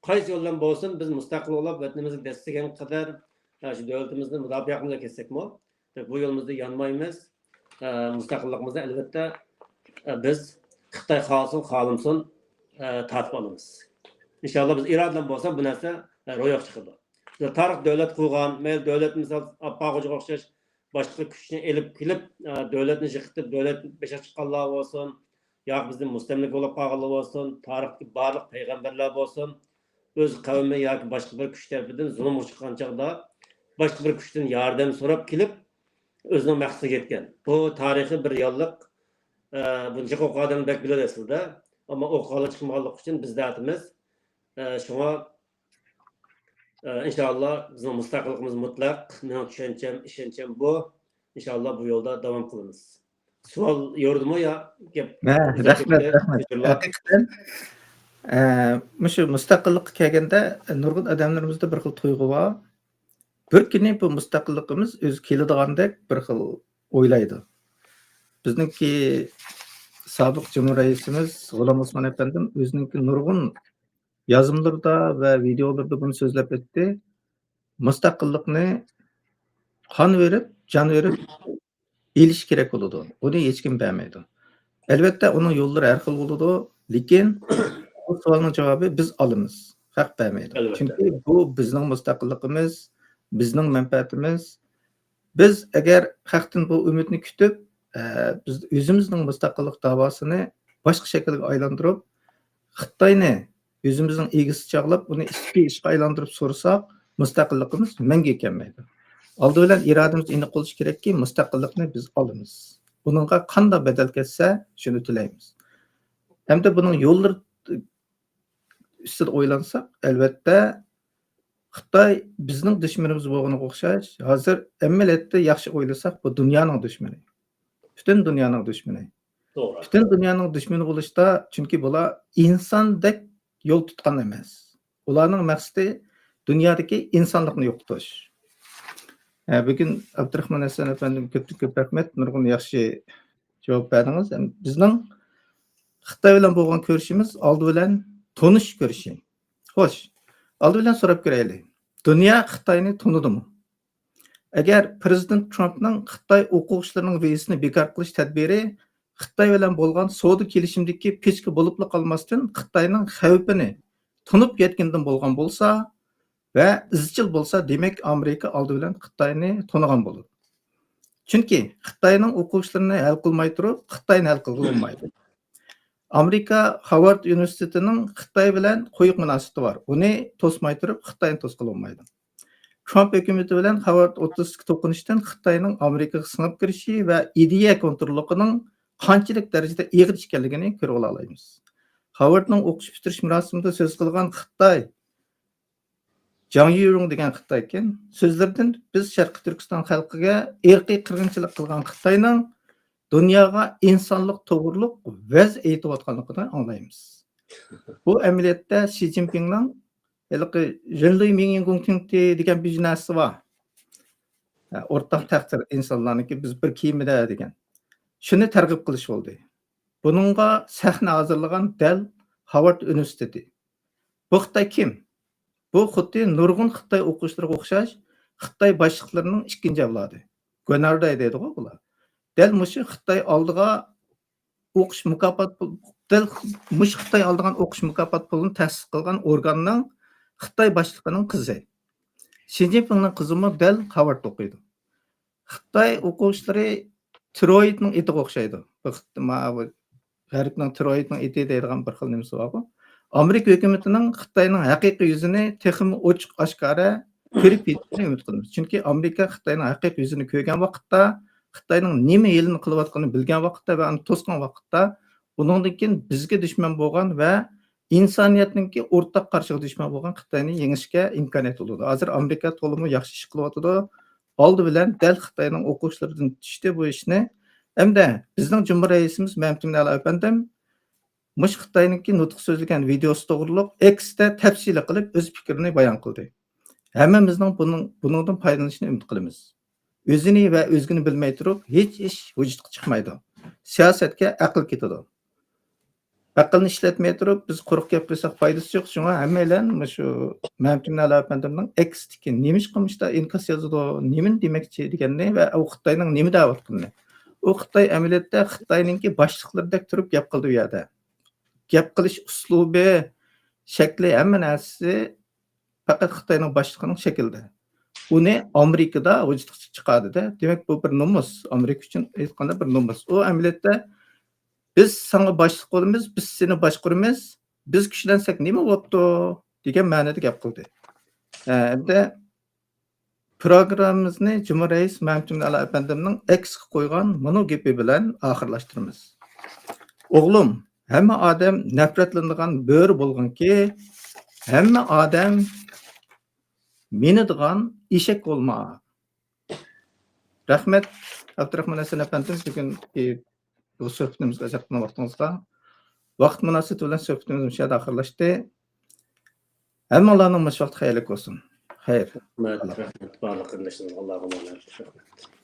قايسى يول بىلەن بولسۇن، بىز مۇستەقىل بولۇپ، ۋەتىنىمىزنى دەسسىگەن قەدەر، ئە، شۇ دۆلىتىمىزنى مۇداپىئە قىلىپ كەتسەكمۇ، بۇ يولىمىزدا يانمايمىز. ئە، مۇستەقىللىقىمىزنى، ئەلۋەتتە، ئە، بىز خىتاي خالىسۇن، خالىمىسۇن، ئە، تارتىپ ئالىمىز. ئىنشاللا بىز ئىرادىلەن بولسا بۇ نەرسە، ئە، روياپقا چىقىدۇ. تارىخ دۆلەت قۇرغان، مەيلى دۆلەت مىسال ئاپپاق خوجىغا ئوخشاش باشقا كۈچنى ئېلىپ كېلىپ، ئە، دۆلەتنى يىقىتىپ، دۆلەت بېشىغا چىققانلار بولسۇن، ياكى بىزدىن مۇستەملىكە بولۇپ قالغانلار بولسۇن، تارىختىكى بارلىق پەيغەمبەرلەر بولسۇن، ئۆز قەۋمى ياكى باشقا بىر كۈچ تەرىپىدىن زۇلۇمغا ئۇچرىغان چاغدا، باشقا بىر كۈچتىن ياردەم سوراپ كېلىپ، ئۆزىنىڭ مەقسىتىگە يەتكەن. بۇ تارىخىي بىر رېئاللىق. ئە، بۇنى جىق ئوقۇغان ئادەم بەك بىلىدۇ ئەسلىدە. ئەمما ئوقۇغانلار چىقمىغانلىقى ئۈچۈن بىز دەۋاتىمىز. ئە، شۇڭا، ئە، ئىنشاللا بىزنىڭ مۇستەقىللىقىمىز مۇتلەق. مېنىڭ چۈشەنچەم، ئىشەنچەم بۇ. ئىنشاللا بۇ يولدا داۋام قىلىمىز. سوئال يورۇدىمۇ يا گەپ ھە، ئۇزاپ رەھمەت، كەتتى؟ رەھمەت. كەچۈرۈڭلار. ھەقىقەتەن، ئە، مۇشۇ مۇستەقىللىققا كەلگەندە، نۇرغۇن ئادەملىرىمىزدە بىر خىل تۇيغۇ بار. بىر كۈنى بۇ مۇستەقىللىقىمىز ئۆزى كېلىدىغاندەك بىر خىل ئويلايدۇ. بىزنىڭكى سابىق جۇمھۇر رەئىسىمىز غۇلام ئوسمان ئەپەندىم ئۆزىنىڭكى نۇرغۇن يازمىلىرىدا ۋە ۋىدىيولىرىدا بۇنى سۆزلەپ ئۆتتى. مۇستەقىللىقنى قان بېرىپ، جان بېرىپ ئېلىش كېرەك بولىدۇ. ئۇنى ھېچكىم بەرمەيدۇ. ئەلۋەتتە، ئۇنىڭ يوللىرى ھەر خىل بولىدۇ، لېكىن بۇ سوئالنىڭ جاۋابى بىز ئالىمىز، خەق بەرمەيدۇ. ئەلۋەتتە. چۈنكى بۇ بىزنىڭ مۇستەقىللىقىمىز، بىزنىڭ مەنپەئەتىمىز. بىز ئەگەر خەقتىن بۇ ئۈمىدنى كۈتۈپ، ئە، بىز ئۆزىمىزنىڭ مۇستەقىللىق داۋاسىنى باشقا شەكىلگە ئايلاندۇرۇپ، خىتاينى ئۆزىمىزنىڭ ئىگىسى چاغلاپ، ئۇنى ئىچكى ئىشقا ئايلاندۇرۇپ سورىساق، مۇستەقىللىقىمىز مەڭگۈ كەلمەيدۇ. ئالدى بىلەن ئىرادىمىز ئېنىق بولۇشى كېرەككى، مۇستەقىللىقنى بىز ئالىمىز. ئۇنىڭغا قانداق بەدەل كەتسە، شۇنى تۆلەيمىز. ھەمدە بۇنىڭ يوللىرى ئۈستىدە ئويلانساق، ئەلۋەتتە، خىتاي بىزنىڭ دۈشمىنىمىز بولغىنىغا ئوخشاش، ھازىر ئەمەلىيەتتە ياخشى ئويلىساق، بۇ دۇنيانىڭ دۈشمىنى. پۈتۈن دۇنيانىڭ دۈشمىنى. توغرا. پۈتۈن دۇنيانىڭ دۈشمىنى بولۇشتا، چۈنكى بۇلار ئىنساندەك يول تۇتقان ئەمەس. ئۇلارنىڭ مەقسىتى دۇنيادىكى ئىنسانلىقنى يوقىتىش. ھە، بۈگۈن ئابدۇراخمان ھەسەن ئەپەندىم، كۆپتىن كۆپ رەھمەت، نۇرغۇن ياخشى جاۋاب بەردىڭىز. بىزنىڭ خىتاي بىلەن بولغان كۆرۈشىمىز ئالدى بىلەن تونۇشۇش كۆرۈشى. خوش، ئالدى بىلەن سوراپ كۆرەيلى. دۇنيا خىتاينى تونۇدىمۇ؟ ئەگەر پىرېزىدېنت ترامپنىڭ خىتاي ئوقۇغۇچىلىرىنىڭ ۋىزىسىنى بىكار قىلىش تەدبىرى خىتاي بىلەن بولغان سودا كېلىشىمىدىكى پىچكە بولۇپلا قالماستىن، خىتاينىڭ خەۋپىنى تونۇپ يەتكىنىدىن بولغان بولسا ۋە ئىزچىل بولسا، دېمەك، ئامېرىكا ئالدى بىلەن خىتاينى تونۇغان بولىدۇ. چۈنكى خىتاينىڭ ئوقۇغۇچىلىرىنى ھەل قىلماي تۇرۇپ، خىتاينى ھەل قىلغىلى بولمايدۇ. ئامېرىكا خارۋارد ئۇنىۋېرسىتېتىنىڭ خىتاي بىلەن قويۇق مۇناسىۋىتى بار. ئۇنى توسماي تۇرۇپ، خىتاينى توسقىلى بولمايدۇ. ترامپ ھۆكۈمىتى بىلەن خارۋارد ئوتتۇرىسىدىكى توقۇنۇشتىن خىتاينىڭ ئامېرىكىغا سىڭىپ كىرىشى ۋە ئىدىيە كونتروللۇقىنىڭ قانچىلىك دەرىجىدە ئېغىر ئىكەنلىكىنى كۆرۈۋالالايمىز. خارۋاردنىڭ ئوقۇش پۈتتۈرۈش مۇراسىمىدا سۆز قىلغان خىتاي، جاڭ يۈرۇڭ دېگەن خىتايكەن، سۆزلىرىدىن بىز شەرقىي تۈركىستان خەلقىگە ئىرقىي قىرغىنچىلىق قىلغان خىتاينىڭ دۇنياغا ئىنسانلىق توغرۇلۇق ۋەز ئېيتىۋاتقانلىقىنى ئاڭلايمىز. بۇ ئەمەلىيەتتە شى جىنپىڭنىڭ ھېلىقى ژېنلۇي مىڭيىڭ گۇڭتىڭتى دېگەن بىر نەرسىسى بار. ھە، ئورتاق تەقدىر ئىنسانلارنىڭكى، بىز بىر كېمىدە دېگەن. شۇنى تەرغىب قىلىش بولدى. بۇنىڭغا سەھنە ھازىرلىغان دەل خارۋارد ئۇنىۋېرسىتېتى. بۇ خىتاي كىم؟ بۇ خۇددى نۇرغۇن خىتاي ئوقۇغۇچىلىرىغا ئوخشاش خىتاي باشلىقلىرىنىڭ ئىككىنچى ئەۋلادى. گۆنەرداي دەيدىغۇ بۇلار. دەل مۇشۇ خىتاي ئالدىغا ئوقۇش مۇكاپات پۇل، دەل مۇشۇ خىتاي ئالىدىغان ئوقۇش مۇكاپات پۇلىنى تەسىس قىلغان ئورگاننىڭ خىتاي باشلىقىنىڭ قىزى. شى جىنپىڭنىڭ قىزىمۇ دەل خارۋاردتا ئوقۇيدۇ. خىتاي ئوقۇغۇچىلىرى تىروئىدنىڭ ئېتىغا ئوخشايدۇ. بۇ خىت-، ما-، بۇ غەربنىڭ تىروئىدنىڭ ئېتى دەيدىغان بىر خىل نېمىسى بارغۇ. ئامېرىكا ھۆكۈمىتىنىڭ خىتاينىڭ ھەقىقىي يۈزىنى تېخىمۇ ئوچۇق ئاشكارا كۆرۈپ يېتىشىنى ئۈمىد قىلىمىز. چۈنكى ئامېرىكا خىتاينىڭ ھەقىقىي يۈزىنى كۆرگەن ۋاقىتتا، خىتاينىڭ نېمە ھىيلىنى قىلىۋاتقىنىنى بىلگەن ۋاقىتتا ۋە ئۇنى توسقان ۋاقىتتا، ئۇنىڭدىن كېيىن بىزگە دۈشمەن بولغان ۋە ئىنسانىيەتنىڭكى ئورتاق قارىشىغا دۈشمەن بولغان خىتاينى يېڭىشكە ئىمكانىيەت بولىدۇ. ھازىر ئامېرىكا تولىمۇ ياخشى ئىش قىلىۋاتىدۇ. ئالدى بىلەن دەل خىتاينىڭ ئوقۇغۇچىلىرىدىن چۈشتى بۇ ئىشنى. ھەمدە بىزنىڭ جۇمھۇر رەئىسىمىز مەمتىمىن ئەلا ئەپەندىم مۇشۇ خىتاينىڭكى نۇتۇق سۆزلىگەن ۋىدېئوسى توغرۇلۇق ئېكستا تەپسىلىي قىلىپ ئۆز پىكرىنى بايان قىلدى. ھەممىمىزنىڭ بۇنىڭ، بۇنىڭدىن پايدىلىنىشىنى ئۈمىد قىلىمىز. ئۆزىنى ۋە ئۆزگىنى بىلمەي تۇرۇپ، ھېچ ئىش ۋۇجۇدقا چىقمايدۇ. سىياسەتكە ئەقىل كېتىدۇ. ئەقىلنى ئىشلەتمەي تۇرۇپ، بىز قۇرۇق گەپ قىلساق پايدىسى يوق. شۇڭا ھەممەيلەن مۇشۇ مەمتىمىن ئەلا ئەپەندىمنىڭ ئېكستىكى نېمىشقا مۇشۇنداق ئىنكاس يازىدۇ، نېمىنى دېمەكچى دېگەننى ۋە ئۇ خىتاينىڭ نېمە دەۋاتقىنىنى. ئۇ خىتاي ئەمەلىيەتتە خىتاينىڭكى باشلىقلىرىدەك تۇرۇپ گەپ قىلىدۇ ئۇ يەردە. گەپ قىلىش ئۇسلۇبى، شەكلى، ھەممە نەرسىسى پەقەت خىتاينىڭ باشلىقىنىڭ شەكلىدە. ئۇنى ئامېرىكىدا ۋۇجۇدقا چىقاردى-دە. دېمەك، بۇ بىر نومۇس. ئامېرىكا ئۈچۈن ئېيتقاندا بىر نومۇس. ئۇ ئەمەلىيەتتە «بىز ساڭا باشلىق بولىمىز، بىز سېنى باشقۇرىمىز، بىز كۈچلەنسەك نېمە بوپتۇ؟» دېگەن مەنىدە گەپ قىلدى. ئە، ئەمدى پروگراممىمىزنى جۇمھۇر رەئىس مەمتىمىن ئەلا ئەپەندىمنىڭ ئېكسقا قويغان مۇنۇ گېپى بىلەن ئاخىرلاشتۇرىمىز. ئوغلۇم، ھەممە ئادەم نەپرەتلىنىدىغان بۆرە بولغىنكى، ھەممە ئادەم مىنىدىغان ئېشەك بولما. رەھمەت، ئابدۇراخمان ھەسەن ئەپەندىم، بۈگۈنكى بۇ سۆھبىتىمىزگە ئاجراتقان ۋاقتىڭىزغا. ۋاقىت مۇناسىۋىتى بىلەن سۆھبىتىمىز مۇشۇ يەردە ئاخىرلاشتى. ھەممىڭلارنىڭ مۇشۇ ۋاقتى خەيرلىك بولسۇن. خەير. رەھمەت، رەھمەت بارلىق قېرىنداشلىرىمىزغا، ئاللاغا ئامانەت. رەھمەت.